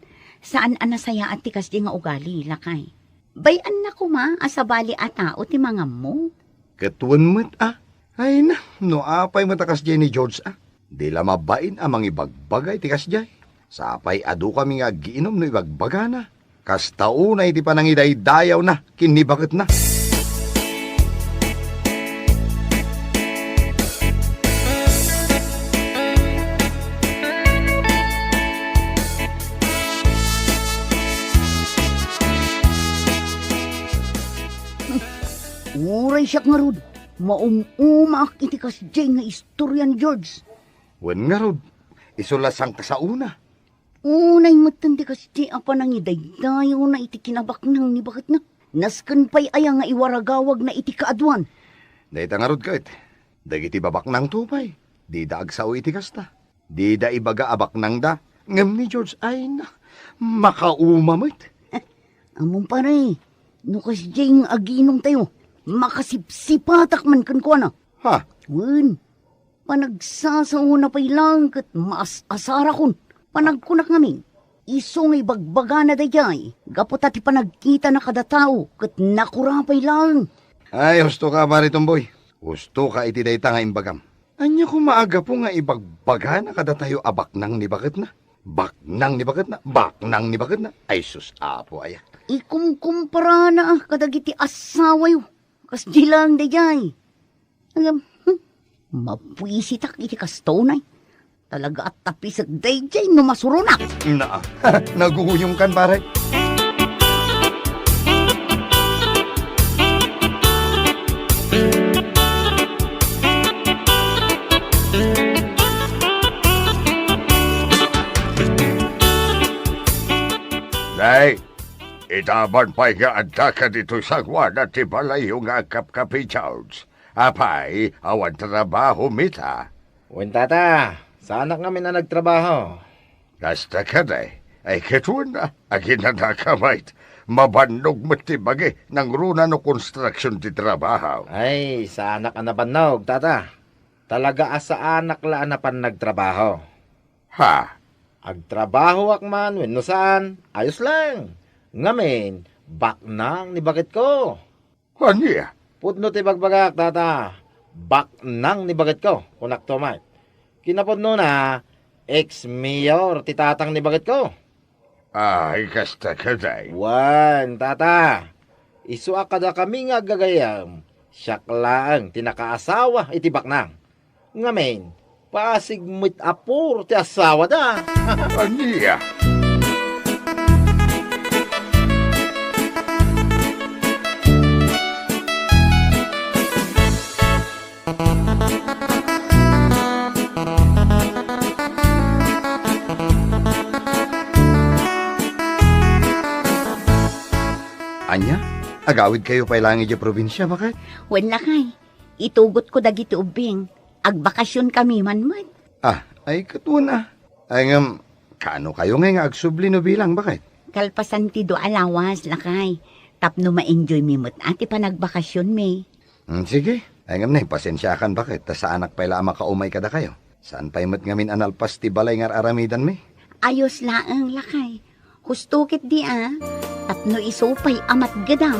Saan a nasayaat ti kasdi nga ugali, lakay. Bay-anna koma a sabali a tao ti mangammo. Ket wen met a. Ay na, no apay met a kasdiay ni George a. Di la mabain a mangibagbaga iti kasdiay. Sapay adu kami nga aggiinum no ibagbagana. Kasta unay ti panangidaydayawna ken ni baketna. Uray siak ngarud, maum-umaak iti kasdiay nga istorya ni George. Wen ngarud, isu la sangkasaona. Unay metten ti kasdiay a panangidaydayawna iti kinabaknang ni baketna. Nasken pay aya nga iwaragawagna iti kaaduan? Dayta ngarud ket, dagiti babaknangto pay, dida agsao iti kasta. Dida ibaga a baknangda, ngem ni George, ay na, makauma met. Ammom, pare, no kasdiay nga aginumtayo, makasipsipatak man kenkuana. Ha? Wen, panagsasaona pay laeng ket maas-asarakon. Panagkunak ngamin, isu nga ibagbagana daydiay, gapu ta ti panagkitana kada tao ket nakurapay laeng. Ay, husto ka, pare Tomboy. Husto ka iti dayta nga imbagam. Ania koma a gapu nga ibagbagana kadatayo a baknang ni baketna? Baknang ni baketna? Baknang ni baketna? Ay sus, Apo aya. Ikumkumparana kadagiti asawayo. Kasdi laeng daydiay. Ngem, hmm, mabuisitak iti kasto, nay. Talaga a tapisek daydiay no masuronak. Naa, naguyongkan, pare. Ita man pay nga addaka ditoy sangoanan ti balayyo nga agkapkapi, George. Apay, awan trabaho, mita? Wen, tata, saanak ngamin a nagtrabaho. Kasta kadi, ay ket wen, aginanaka met. Mabannog met ti bagi, nangruna no konstruksion ti trabaho. Ay, saanak a nabannog, tata. Talaga a saanak la a napan nagtrabaho. Ha? Agtrabahoak man wenno saan, ayos lang. Ngamin, baknang ni baketko. Ania? Pudno ti bagbagak, tata. Baknang ni baketko, kunakto met. Kinapudnona, ex-mayor ti tatang ni baketko. Ay, kasta kadi. Wen, tata. Isu a kadakami nga aggagayyem, siak laeng ti nakaasawa iti baknang. Ngamin, pasig met a puro ti asawada. Ania? Ania? Agawidkayo pay laeng idiay probinsia, baket? Wen, lakay. Itugotko dagiti ubbing. Agbakasionkami man met. Ah, ay, ket wen a. Ay, ngem, kaano kayo ngay nga agsubli no bilang, baket? Kalpasan ti dua a lawas, lakay. Tapno ma-enjoymi met a ti panagbakasionmi. Hmm, sige. Ay, ngem nay, pasensiakan, baket, ta saanak pay la a makaumay kadakayo. Saan pay met ngamin a nalpas ti balay nga ar-aramidanmi? Ayos laeng, lakay. Husto ketdi a, tapno isu pay a matgedam.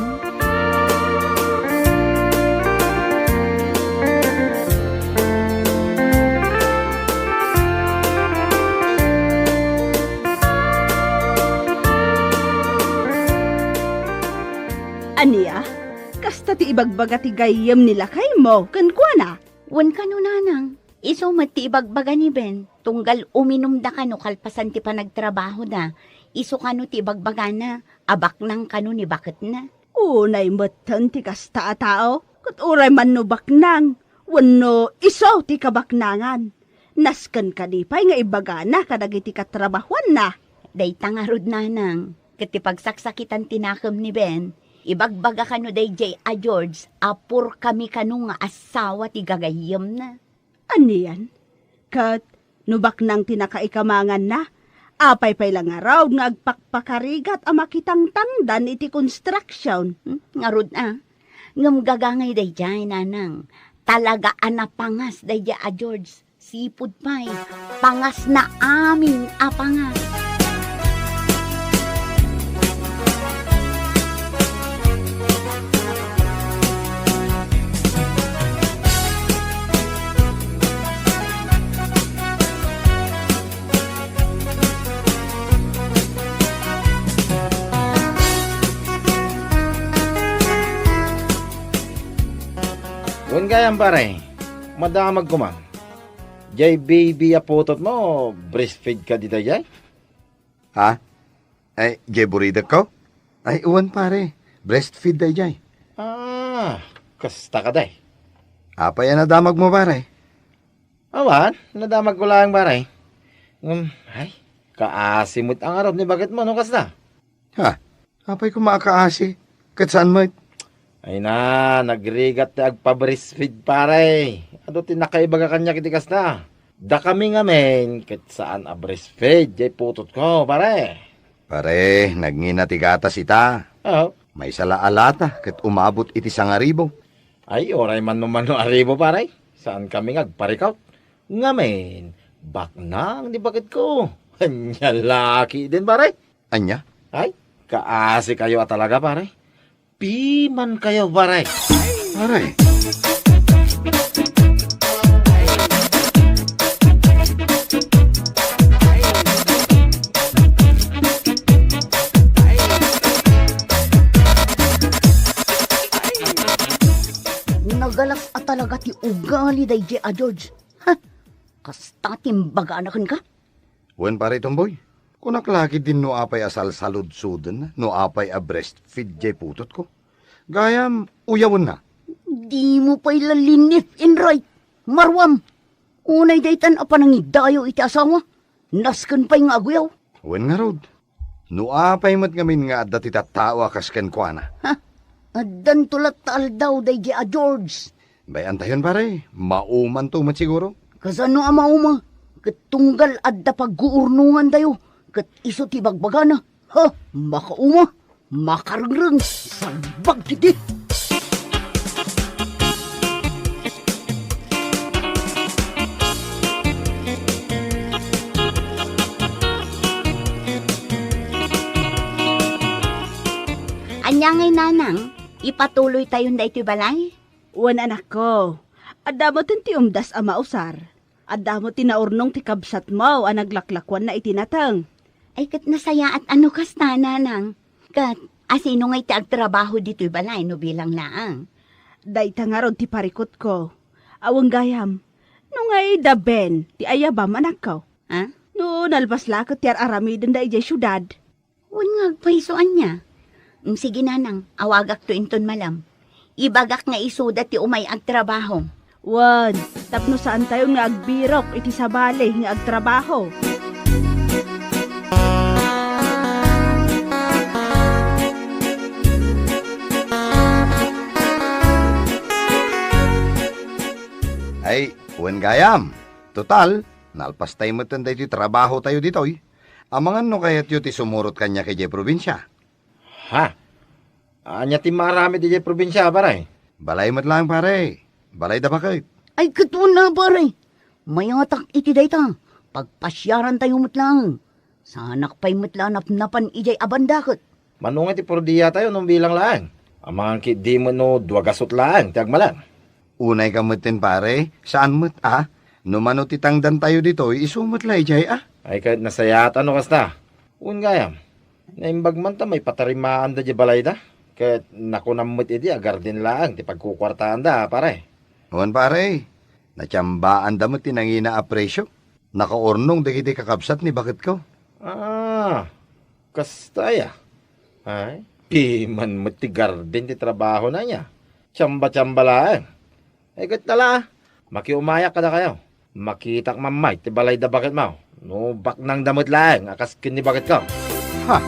Ania? Kasta ti ibagbaga ti gayyem ni lakaymo kenkuana? Wen kano, nanang. Isu met ti ibagbaga ni Ben, tunggal uminumda kano kalpasan ti panagtrabahoda. Isu kano ti ibagbagana a baknang kano ni baketna. Unay metten ti kasta a tao, ket uray man no baknang, wenno isu ti kabaknangan. Nasken kadi pay nga ibagana kadagiti katrabahuanna. Dayta ngarud, nanang, ket ti pagsaksakitan ti nakem ni Ben, ibagbaga kano daydiay a George a purkami kano nga asawa ti gagayyemna. Anian? Ket no baknang ti nakaikamanganna, apay pay la ngarud nga agpakpakarigat a makitangtangdan iti construction? Hmm, ngarud a. Ngem gagangay daydiay, nanang. Talaga a napangas daydiay a George. Sipud pay, pangasna amin a pangas. Wen gayam, pare, madamag koma. Jay baby a putotmo, breastfeed kadi dayjay? Ha? Ay, jay buridekko? Ay, wen, pare. Breastfeed dayjay. Ah, kasta kadi. Apay a nadamagmo, pare? Awan, nadamagko laeng, pare. Ngem, ay, kaasi met a ngarud ni baketmo no kasta. Ha? Apay koma a kaasi? Ket saan met? Ay na, nagrigat ti agpa-breastfeed, pare. Adu ti nakaibaga kaniak iti kasta. Dakami ngamin, ket saan a breastfeed jay putotko, pare. Pare, nagngina ti gatas ita. Oo. Maysa la a lata ket umabot iti sangaribu. Ay, uray man no mano a ribu, pare. Saankami nga agparikut. Ngamin, baknang ni baketko. Ania la ketdin, pare. Ania? Ay, kaasikayo a talaga, pare. Pimankayo, pare. Pare. Nagalas a talaga ti ugali dayjay a George. Ha? Kasta ti imbagana kenka? Wen, pare Tomboy, kunak la ketdin no apay a salsaludsoden, no apay a breastfeed jay putotko. Gayam, uyawenna. Dimo pay la linif in right, maruam. Unay daytan a panangidayo iti asawa, nasken pay nga aguyaw. Wen ngarud, No apay met ngamin nga adda ti tattao a kas kenkuana? Ha? Addanto latta aldaw daydi a George. Bay-antayon, pare. Maumanto met siguro. Kasano a mauma? Ket tunggal adda pagguurnongantayo, ket isu ti bagbagana. Ha? Makauma? Makarengreng? Salbag iti! Ania ngay, nanang? Ipatuloytayon daytoy balay? Wen, anakko, adda metten ti umdas a mausar. Adda met ti naurnong ti kabsatmo a naglaklakuanna iti nateng. Ay, ket nasayaat a no kasta, nanang. Ket asino ngay ti agtrabaho ditoy balay no bilang laeng? Dayta ngarud ti parikutko. Awan gayam, no ngay da Ben ti ayabam, anakko? Ha? No nalpas la ket ti ar-aramidenda idiay siudad. Wen nga agpayso ania? Mm, sige, nanang, awagakto inton malam. Ibagak nga isuda ti umay agtrabaho. Wen, tapno saantayon nga agbirok iti sabali nga agtrabaho. Ay, wen gayam. Total, nalpastay metten daytoy trabahotayo ditoy. Amangan no kayatyo ti sumurot kaniak idiay probinsia. Ha? Ania ti maaramid idiay probinsia, pare? Balay met laeng, pare. Balay da baket. Ay, ket wen a, pare. Mayatak iti dayta. Pagpasiarantayo met laeng. Saanak pay met la a napnapan idiay a banda ket. Mano nga ti purdiatayo no bilang laeng? Amangan ketdi met no dua gasut laeng ti agmalem. Unay ka metten, pare, saan met a? No mano ti tangdantayo ditoy, isu met la idiay a? Ay, ket nasayaat a no kasta. Wen gayam, naimbag man ta maipatarimaanda diay balayda. Ket nakunam met idi a garden laeng ti pagkukuartaanda, pare. Wen, pare, natiambaanda met ti nangina a presio. Nakaurnong dagiti kakabsat ni baketko. Ah, kasta aya? Ay, piman met ti garden ti trabahona aya. Tiamba-tiamba laeng. Ay, ket tala, makiumayak kadakayo. Makitak mammay ti balay da baketmo. No baknangda met laeng a kas ken ni baketko. Ha!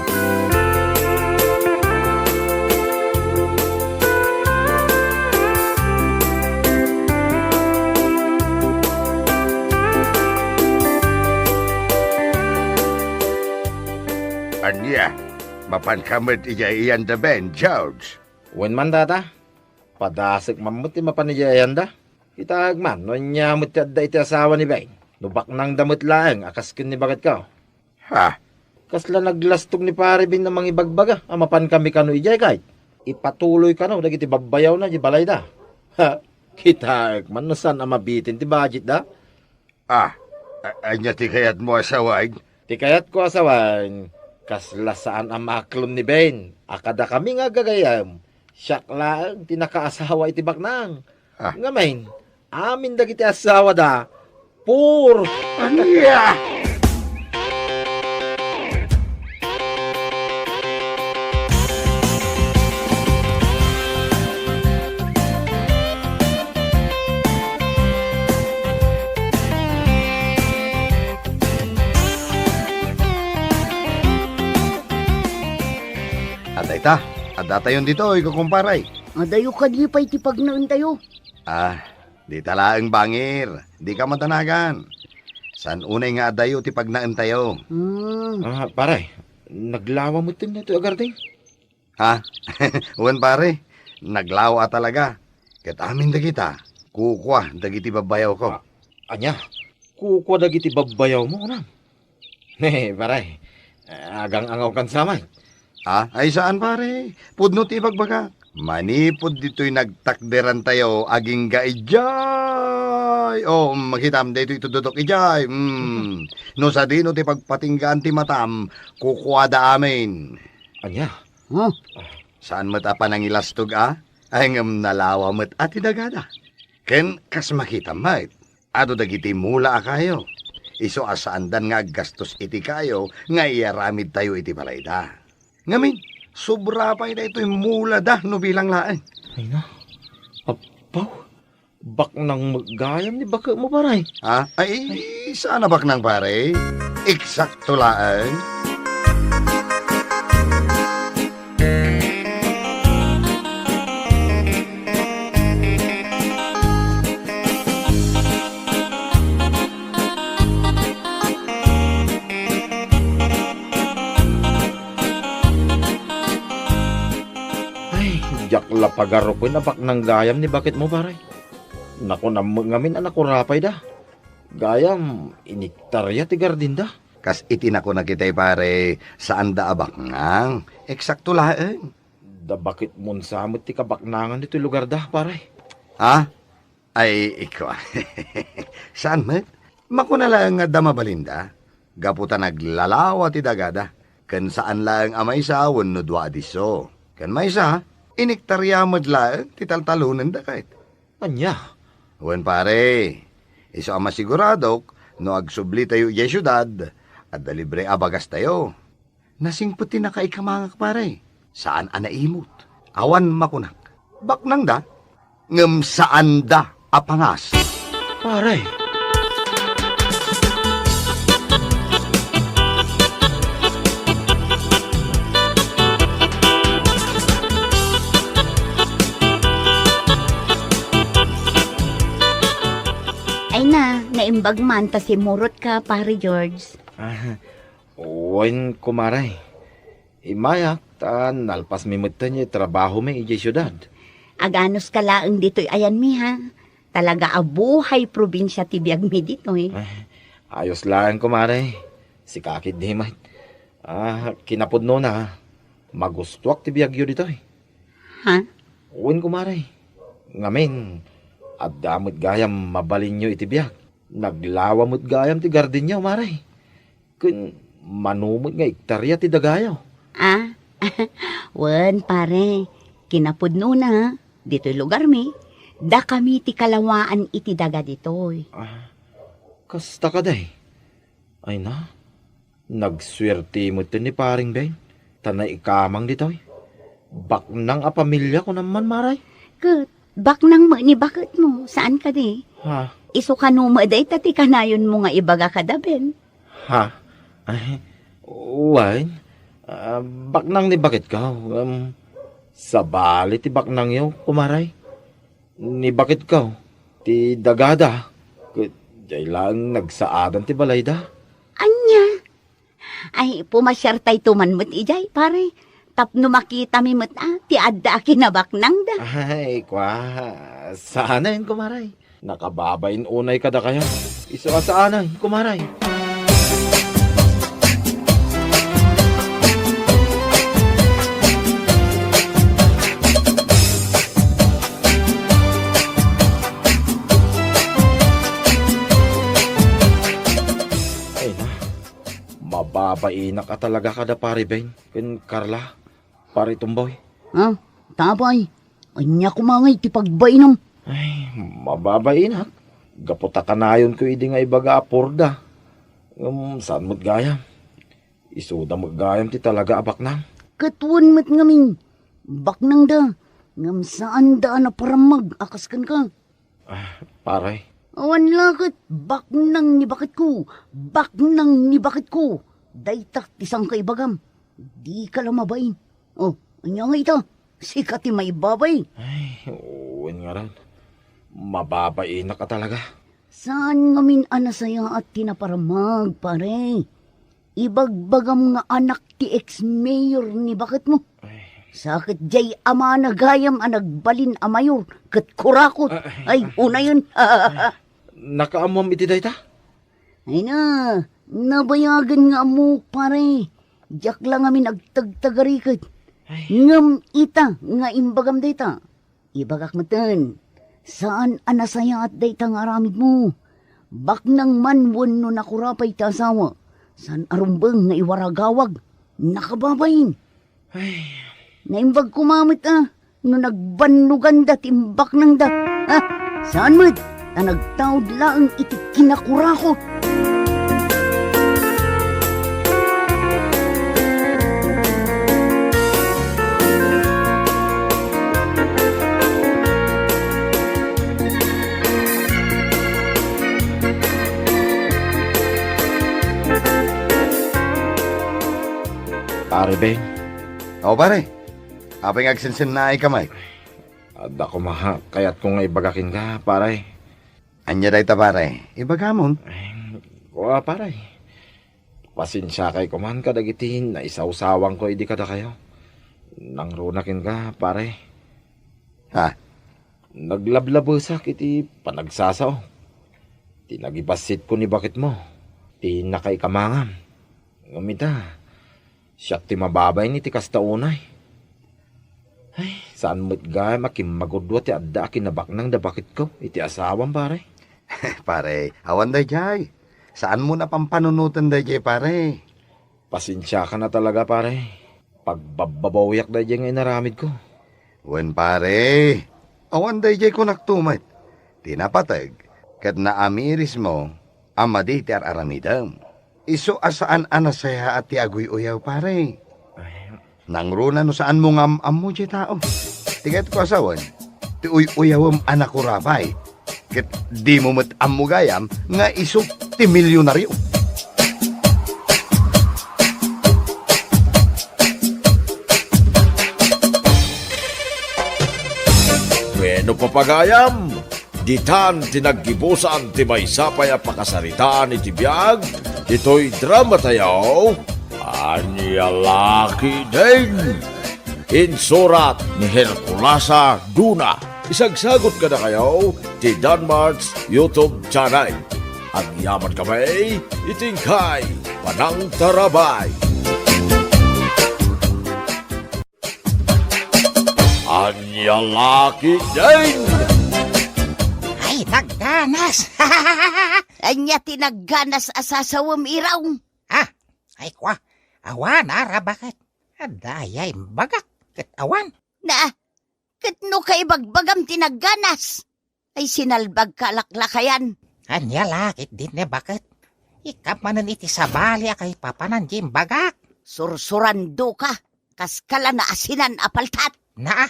Ania, mapanka met idiay iyanda Ben, George? Wen man, tata. Padasek man met ti mapan idiay iyanda. Kitaek man no ania met ti adda iti asawa ni Ben. No baknangda met laeng a kas ken ni baketko. Ha? Kasla naglastog ni Pare Ben a mangibagbaga a mapankami kano idiay, ket ipatuloy kano dagiti babbayawna idiay balayda. Ha? Kitaek man no saan a mabitin ti budgetda. Ah, a-, ania ti kayatmo a sawen? Ti kayatko a sawen, kasla saan a maklon ni Ben a kadakami nga aggagayyem, siak laeng ti nakaasawa iti baknang. Ah. Ngamin, amin dagiti asawada, pur. Ania? Adda ita, addatayon ditoy, kukumpare. Adayo kadi pay ti pagnaentayo? Ah, dita laeng bangir, dika madanagan. Saan unay nga adayo ti pagnaentayo. Hmm. Ah, pare, naglawa metten daytoy a garden? Ha? Wen, pare, naglawa a talaga. Ket amin dagita, kukua dagiti babbayawko. A-, ania? Kukua dagiti babbayawmo, kunam? Ne, pare, agang-angawkan sa met. Ah, ay saan, pare. Pudno ti ibagbagak. Manipud ditoy nagtakderantayo, agingga idiay. Oh, makitam, daytoy itudodok idiay. Mm. No sadino ti pagpatinggaan ti matam, kukuada amin. Ania? Huh? Saan met a panangilastog a? Ay, ngem nalawa met a ti dagada. Ken kas makitam met, adu dagiti mula a kayo. Isu a saandan nga aggastos iti kayo nga iyaramidtayo iti balayda. Ngamin, sobra pay daytoy mulada no bilang laeng. Ay na, apaw, baknang met gayam ni baketmo, pare. Ha? Ay, saan a baknang, pare. Eksakto laeng. Pagarrupen a baknang gayam ni baketmo, pare. Nakunam met ngamin a nakurapayda. Gayam, iniktarya ti gardinda. Kas iti nakunak itay, pare, saanda a baknang. Eksakto laeng. Da baketmon sa met ti kabaknangan ditoy lugarda, pare. Ha? Ay, ikua. Saan met? Makuna laeng nga adda mabalinda. Gapu ta naglalawa ti dagada. Ken saan laeng a maysa wenno dua a disso. Ken maysa, iniktarya met laeng ti taltalonenda ket. Ania? Wen, pare, isu a masiguradok no agsublitayo idiay siudad, adda libre a bagastayo. Nasingpet ti nakaikamangak, pare. Saan a naimut. Awan makunak. Baknangda, ngem saanda a pangas. Pare. Ay na, naimbag man ta simurot ka, Pare George. Ah, wen, kumare. Immayak ta nalpasmi metten ti trabahomi idiay siudad. Aganus ka laeng ditoy ayanmi, ha? Talaga a buhay probinsia ti biagmi ditoy. Eh, ayos laeng, kumare. Sika ketdi met. Ah, kinapudnona, magustuak ti biagyo ditoy. Ha? Wen, kumare. Ngamin, adda met gayam mabalinyo iti biag. Naglawa met gayam ti gardinyo, mare. Ken mano met nga ektarya ti dagayo? Ah, wen, pare, kinapudnona, ditoy lugarmi, dakami ti kalawaan iti daga ditoy. Ah, kasta kadi? Ay na, nagsuerte met ni Pareng Ben, ta naikamang ditoy. Baknang a pamilia, kunam man, mare. Ket baknang met ni baketmo, saan kadi? Ha? Isu kano met dayta ti kanayonmo nga ibaga kada Ben? Ha? Ay, wen, ah, baknang ni baketko, um, sabali ti baknangyo, kumare. Ni baketko, ti dagada, ket diay laeng nagsaadan ti balayda. Ania? Ay, pumasiartayto man met idiay, pare. Tapno makitami met, ah, ti adda a kinabaknangda. Ay, kua, saanen, kumare. Nakababain unay kadakayo. Isu a saanen, kumare. Ay na, mababainak a talaga kada Pare Ben ken Carla, Pare Tumboy. Ah, tapay, ania koma ngay ti pagbainam? Ay, mababainak. Gapu ta kanayonko idi nga ibaga a purda. Ngem saan met gayam. Isuda met gayam ti talaga a baknang. Ket wen met ngamin, baknangda, ngem saanda a naparammag a kas kenka. Ah, pare. Awan la ket, baknang ni baketko, baknang ni baketko. Dayta ti sangkaibagam. Dika la mabain. Oh, ania nga ita? Sika ti maibabain. Ay, wen ngarud. Mababainak a talaga. Saan ngamin a nasayaat ti naparammag, pare? Ibagbagam nga anak ti ex-mayor ni baketmo. Ay. Sa ket diay amana gayam a nagbalin a mayor ket kurakot. Ah, ay, ay, ah, unayen. Ay, nakaammoam iti dayta? Ay na, nabayagen nga ammok, pare. Diak la ngamin agtagtagariket. Ay. Ngem ita nga imbagam dayta. Ibagak metten, saan a nasayaat dayta nga aramidmo. Baknang man wenno nakurapay ti asawa, saan a rumbeng nga iwaragawag, nakababain. Ay. Naimbag koma met a no nagbannoganda ti imbaknangda. Ha? Saan met, ta nagtaud laeng iti kinakurakot. Pare Ben. O, pare. Apay nga agsensennaay ka met? Adda koma kayatko nga ibaga kenka, pare. Ania dayta, pare? Ibagamon. Ay, kua, pare. Pasensiakay koman kadagiti naisawsawanko idi kadakayo. Nangruna kenka, pare. Ha? Naglablabesak iti panagsasao. Ti nagibassitko ni baketmo, ti nakaikamangam. Ngem ita, siak ti mababain iti kasta unay. Ay, saan met gayam a kimmagudua ti adda a kinabaknang da baketko iti asawam, pare. Pare, awan daydiay. Saanmo a pampanunoten daydiay, pare. Pasensiakan a talaga, pare. Pagbabbabawiak daydiay nga inaramidko. Wen, pare. Awan daydiay kunakto met. Ti napateg, ket naamirismo a madi ti ar-aramidem. Isu a saan a nasayaat ti aguy-uyaw, pare. Ay. Nangruna no saanmo nga am-ammo diay tao. Ti kayatko a sawen, ti uy-uyawem a nakurabay. Ket dimo met ammo gayam nga isu ti milionario. Bueno, papagayam, ditan ti naggibusan ti maysa pay a pakasaritaan iti biag ditoy dramatayo, Ania La Ketdin. Insurat ni Herculasa Duna. Isagsagot kadakayo ti Danmart's YouTube channel. Agyaman kami iti inkay panangtarabay. Ania La Ketdin! Ay, nagganas! Ania ti nagganas a sasawem, Iraw? Ah, ay kwa, awan, ara, baket? Adda aya imbagak, ket awan. Na, ket no kaibagbagam ti nagganas, ay sinalbagka a laklakayan. Ania la ketdin ne, baket? Ikam manen iti sabali a kaipapanan ti imbagak. Sursurandoka, kaskala naasinan a paltat. Naa,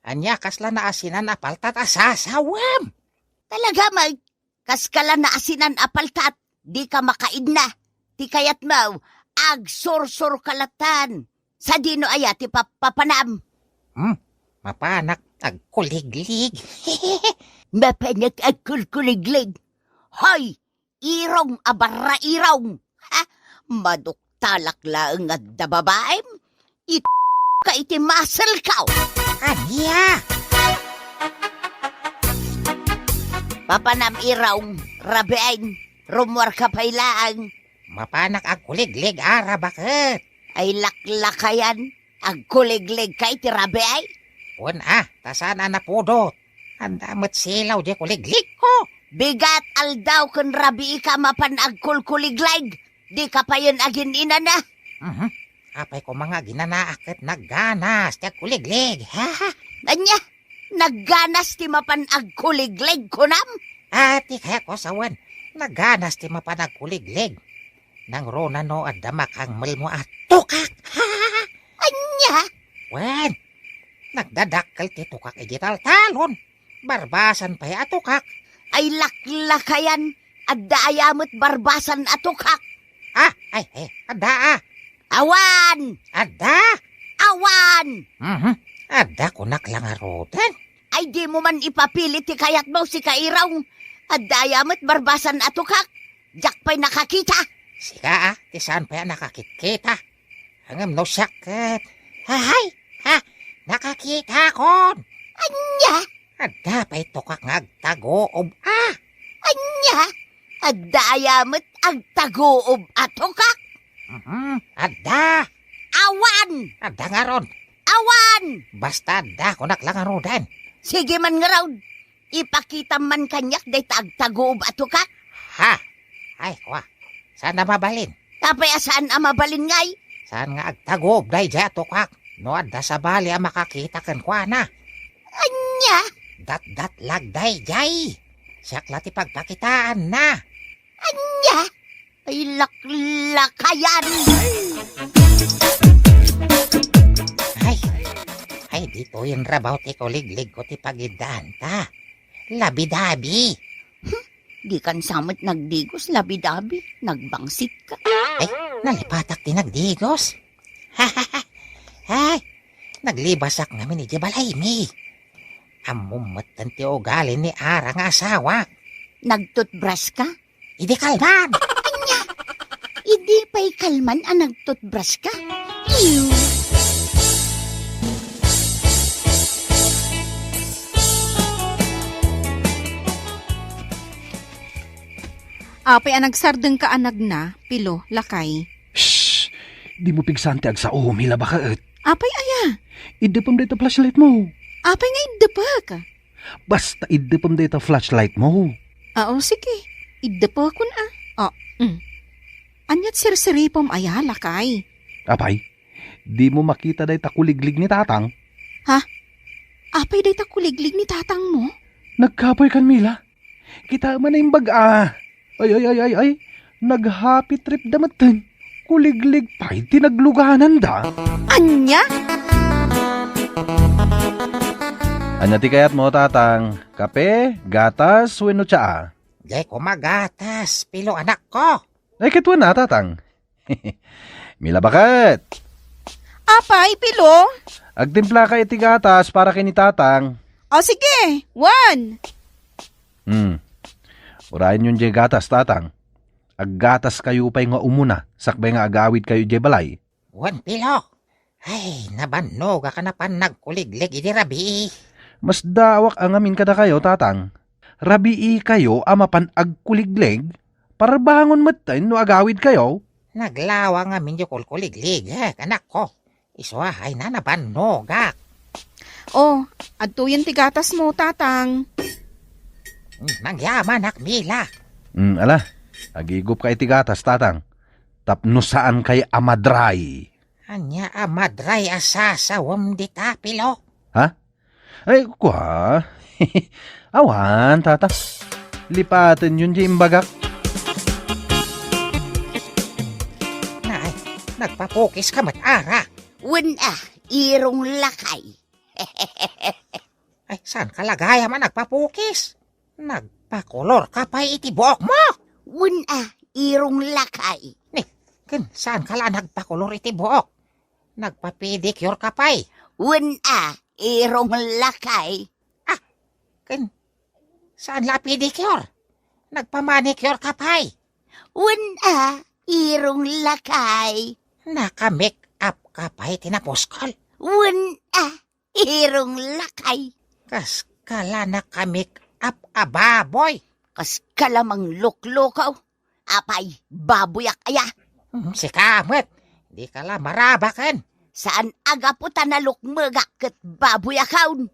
ania kasla naasinan a paltat a sasawem? Talaga, Mike? Kaskala naasinan a paltat, dika makaidna. Ti kayatmo, agsursurka lattan. Sadino aya ti papapanam? Hmm, mapanak agkuliglig. Mapanak agkulkuliglig. Hoy, Irong a barra Irong! Ha? Maduktalak laeng nga adda babaem? It-, ka iti muscle ko! Ania? Papanam, Irong, rabiin, rummuarka pay laeng. Mapanak agkuliglig, ara, baket? Ay, laklakayan, agkuligligka iti rabii? Wen a, ta saan a napudot. Adda met silaw diay kuligligko. Bigat aldaw ken rabiika a mapan agkulkuliglig. Dika payen agin-inana. Mhm. Apay koma nga aginanaak ket nagganas ti agkuliglig. Ania? Nagganas ti mapan agkuliglig, kunam? Ah, ti kayatko a sawen, nagganas ti mapan agkuliglig. Nangruna no adda makangmelmo a tukak. Ania? Wen, nagdadakkel ti tukak idiay taltalon. Barbasan pay a tukak. Ay, laklakayan, adda aya met barbasan a tukak? Ah, ay, ay, adda, ah. Awan! Adda? Awan! Mhm. Adda, kunak la ngaruden. Ay, dimo man ipapili ti kayatmo, sika Irong. Adda aya met barbasan a tukak? Diak pay nakakita. Sika, ah, ti saan pay a nakakitkita. Ngem no siak ket, ahay, ha, nakakitakon. Ania? Adda pay tukak nga agtaguob, ah. Ania? Adda aya met agtaguob a tukak? Mhm, adda. Awan! Adda ngarud. Awan! Basta adda, kunak la ngaruden. Sige man ngarud. Ipakitam man kaniak dayta agtaguob a tukak. Ha? Ay, kwa. Saan a mabalin? Apay a saan a mabalin ngay? Saan nga agtaguob daydiay a tukak? No adda sabali a makakita kenkuana. Ania? Datdatlag daydiay. Siak la ti pagpakitaanna. Ania? Ay, laklakayan! Ay, ay, ditoyen rabaw ti kuligligko ti pagiddaanta. Labidabi. Hmm, dikan sa met nagdigos, labidabi. Nagbangsitka. Ay, nalipatak ti nagdigos. Ay, naglibasak ngamin idiay balaymi. Ammom metten ti ugali ni Ara nga asawak. Nagtutbrush ka? Idi kalman. Ania? Idi pay kalman a nagtutbrush ka? Ew! Apay a nagsardengka a nagna, Pilo, lakay? Shh! Dimo pigsaan ti agsao, Mila, baket. Apay aya? Iddepem dayta flashlight mo. Apay nga iddepek? Basta iddepem dayta flashlight mo. Ah, o, sige. Iddepekon a. Oh, mm. Ania't sirsiripem aya, lakay? Apay, dimo makita dayta kuliglig ni Tatang? Ha? Apay dayta kuliglig ni Tatang mo? Nagkapoy kan, Mila. Kita man naimbag a. Ay, ay, ay, ay, ay. Nag-happy trip da metten. Kuliglig pay ti naglugananda. Ania? Ania ti kayatmo, Tatang? Kape, gatas, wenno tsaa? Diay koma gatas, Pilo, anakko. Ay, ket wen a, Tatang. Mila, baket. Apay, Pilo? Agtimplaka iti gatas para ken ni Tatang. O, sige. Wen. Hmm. Urayenyon diay gatas, Tatang. Aggataskayo pay nga umuna, sakbay nga agawidkayo diay balay. Wen, Pilo. Ay, nabannogak a napan nagkuliglig idi rabii. Masdaawak a ngamin kadakayo, Tatang. Rabiikayo a mapan agkuliglig, parbangon metten no agawidkayo. Naglawa ngamin diay kulkuliglig, eh, anakko. Isu a, ay, na, nabannogak. Oh, adtoyen ti gatas mo, Tatang. Hmm, nagyamanak, Mila. Hmm, ala, agigupka iti gatas, Tatang. Tapno saankay a madray. Ania a madray a sasawem dita, Pilo? Ha? Ay, kua. Awan, Tata. Lipatenyon diay imbagak. Nay, nagpapukiska met, Ara. Wen a, Irong, lakay. Ay, saanka la gayam a nagpapukis? Nagpakolorka pay iti buokmo? Wen a, Irong, lakay. Ni, ken saanka la nagpakolor iti buok? Nagpapedicureka pay? Wen a, Irong, lakay. Ah, ken saan la a pedicure? Nagpamanicureka pay? Wen a, Irong, lakay. Naka-make up ka pay ti napuskol? Wen a, Irong, lakay. Kaska la naka-make up a baboy. Kaska la mangluklukaw. Apay, baboyak aya? Hmm, sika met. Dika la marabaken. Saan a gapu ta nalukmegak ket baboyakon.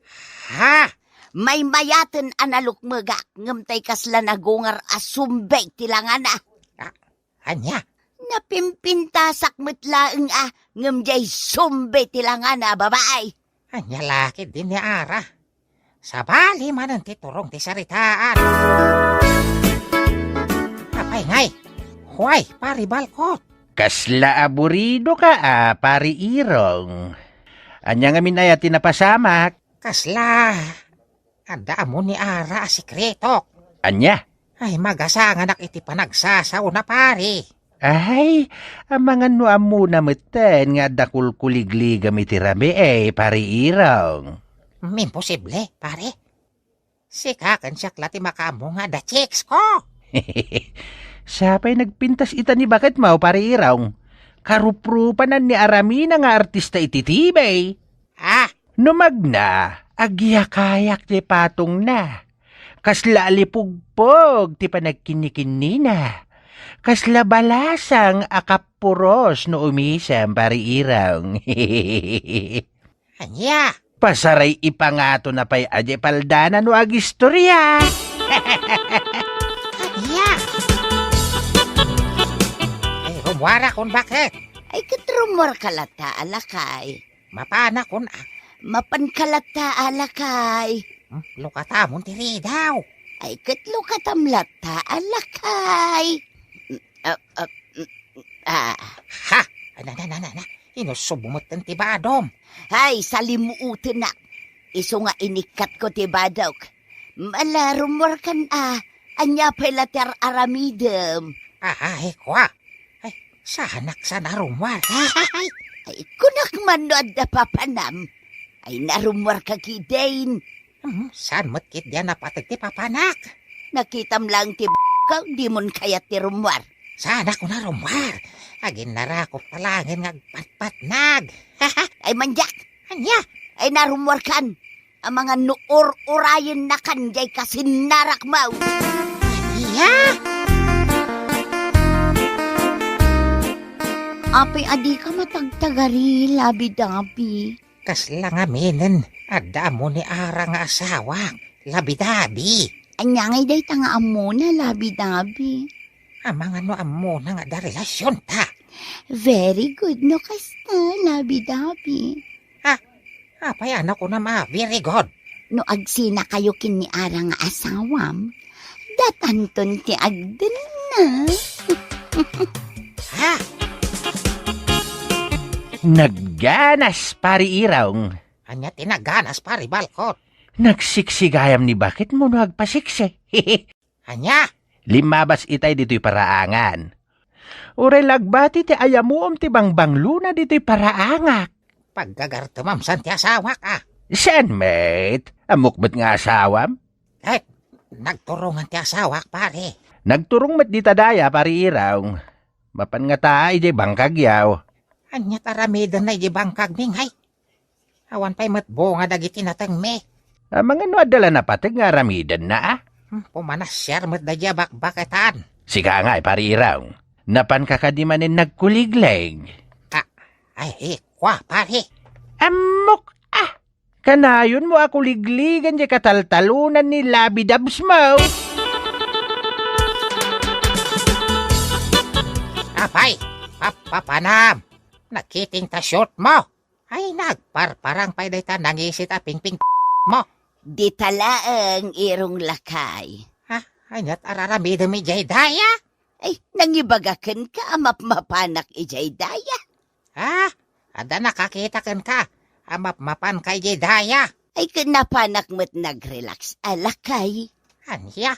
Ha? Maymayaten a nalukmegak, ngem tay kasla nagungar a sumbe ti langana. Ah, Ania? Napimpintasak met laeng a, ngem diay sumbe ti langana a babai. Ania la ketdin ni Ara? Sabali manen ti turong ti saritaan. Apay ngay? Huay, Pari Balkot. Kasla aburidoka a, Pari Irong. Ania ngamin aya ti napasamak? Kasla Adda ammo ni Ara a sekretok. Ania? Ay, magasanganak iti panagsasaona, pari. Ay, amangan no ammona metten nga adda kulkuligligam iti rabii, Pari Irong. Imposible, pari. Sika ken siak la ti makaammo nga adda chicks ko. Sapay nagpintas ita ni baketmo, Pari Irong. Karuprupanan ni Aramina nga artista iti T V. Ah, No magna, agyakayak ti patongna. Kasla alipugpog ti panagkinnikinnina. Kasla balasang a kappuros no umisem, Pari Irong. Ania? Pasaray ipangatona pay a di paldana no agistorya. Ania? Ay, rummuarakon, baket. Ay, ket rummuarka latta, a lakay. Mapanakon a. Mapanka latta a lakay. Hmm, lukatamon ti ridaw. Ay, ket lukatam latta a lakay. Mm, ah, ah, mm, ah. Ha! Ana, na, na, na, na. Inusubmo metten ti badom. Ay, salimuotenak. Isu nga inikkatko ti badok. Ala, rummuarkan a. Ania pay la ti ar-aramidem? Ay, kua. Ay, saanak sa narummuar. Ay, kunak man no adda papanam. Ay, narummuarka ketdin. Hmm, saan met ketdi a napateg ti papanak? Nakitam laeng ti b-, ka, dimon kayat ti rummuar. Saanak narummuar. Aginnarakop ta laengen nga agpatpatnag. Ay, mandiak. Ania? Ay, narummuarkan. Amangan no ur-urayennakan diay kasinnarakmo. Ania? Apay a dika matagtagari, Labi-Dabi? Kasla ngaminen, adda ammo ni Ara nga asawak, Labi-Dabi. Ania ngay dayta nga ammona, Labi-Dabi? Amangan no ammona nga adda relasionta. Very good no kasta, Labi-Dabi. Ah, apay a nakunam a very good? No agsinakayo ken ni Ara nga asawam, datanton ti agdenna. Ha? Nagganas, Pari Irong. Ania ti nagganas, Pari Balkot? Nagsiksigayam ni baketmo no agpasiksi. Ania? Limmabas itay ditoy paraangan. Uray la agbati ti ayamuom ti bangbanglona ditoy paraangak. Paggagartemam san ti asawak, a? Saan met? Ammok met nga asawam? Ay, nagturongan ti asawak, pare. Nagturong met dita daya, Pari Irong. Mapan ngata idiay bangkagyaw. Ania ti aramidenna idiay bangkagmi, ngay? Awan pay met bunga dagiti natengmi. Amangan no adda la napateg nga aramidenna, a? Hmm, pumanasiar met daydiay a bakbaketan. Sika ngay, Pari Irong. Napanka kadi manen nagkuliglig? Ah, ay, kua, pare. Ammok, a! Kanayonmo a kuligligan diay kataltalonan ni Labi-Dabs mo. Apay, pappapanam. Nakiting ta short mo. Ay, nagparparang pay dayta nangisit a pingping mo. Dita laeng, Irong Lakay. Ha? Ania ti araramidem idiay daya? Ay, nangibaga kenka a mapmapanak idiay daya. Ha? Adda nakakita kenka a mapmapanka idiay daya? Ay, ken napanak met nagrelax a, Lakay. Ania?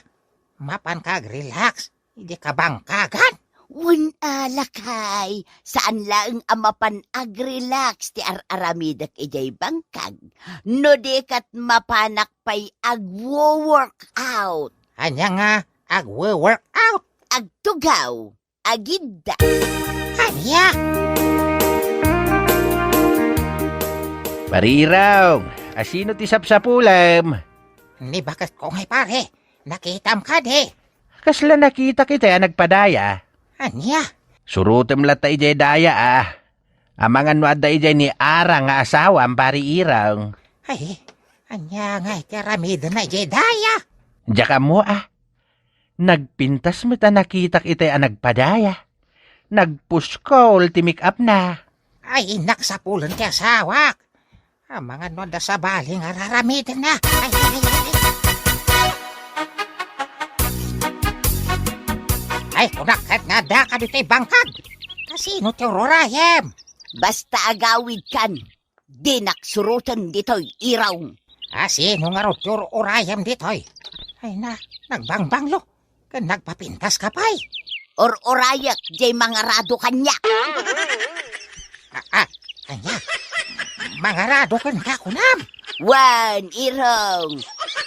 Mapanka agrelax idiay kabangkagan? Wen a, Lakay, saan laeng a mapan agrelax ti ar-aramidek idiay bangkag no di ket mapanak pay agwo-workout. Ania nga agwo-workout? Agtugaw, agidda. Ania? Pari Irong, asino ti sapsapulem? Ni baketko ngay, pare. Nakitam kadi? Kasla nakitak itay a nagpadaya? Ania? Surotem latta idiay daya, a. Amangan no adda idiay ni Ara nga asawam, Pari Irong. Ay, ania ngay ti aramidenna idiay daya? Diak ammo, a. Nagpintas met a nakitak itay a nagpadaya. Nagpuskol ti make-up na. Ay, innak sapulen ti asawak. Amangan no adda sabali nga araramidenna. Ay, ay, ay, ay. Ay, kunak ket nga adda kaditoy bangkag. Asino ti ururayem? Basta agawidkan, dinak suroten ditoy, Irong. Asino ngarud ti ururayem ditoy? Ay na, nagbangbanglo. Ken nagpapintaska pay. Ur-urayek diay mangarado kaniak. Ah, ah, ania? Mangarado kenka, kunam? Wen, Irong.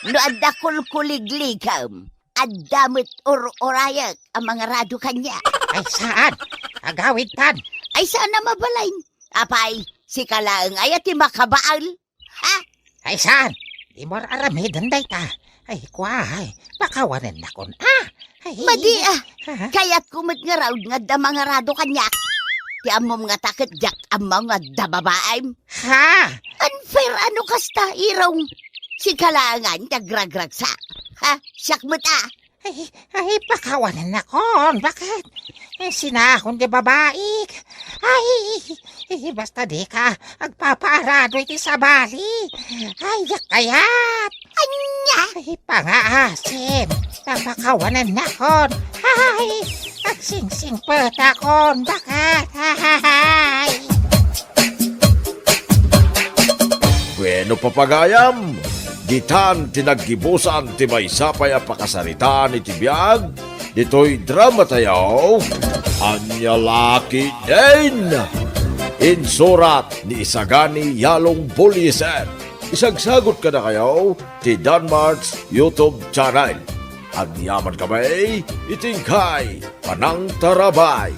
No adda kulkuligligem, adda met ur-urayek a mangarado kaniak. Ay, saan? Agawidtan. Ay, saan a mabalin? Apay, sika laeng aya ti makabael? Ha? Ay, saan? Dimo ar-aramiden dayta. Ay, kua, ay, pakawanennakon, a. Ay, madi, a. Ha? Kayatko met ngarud nga adda mangarado kaniak. Ti ammom ngata ket diak ammo nga adda babaim. Ha? Unfair a no kasta, Irong. Sika laengen ti agragragsak. Ha? Siak met, a. Ay, ay, pakawanennakon. Baket? Eh, sinakon ti babaik. Ay, eh, basta dika agpapaarado iti sabali. Ay, diak kayat. Ania? Ay, pangaasim. Ta pakawanennakon. Ay, agsingsingpetakon. Baket? Ay. Bueno, papagayam, ditan ti naggibusan ti maysa pay a pakasaritaan iti biag ditoy dramatayo, Ania La Ketdin. Insurat ni Isagani Yalong Buliser. Isagsagut kadakayo ti Danmart's YouTube channel. Agyaman kami iti inkay panangtarabay.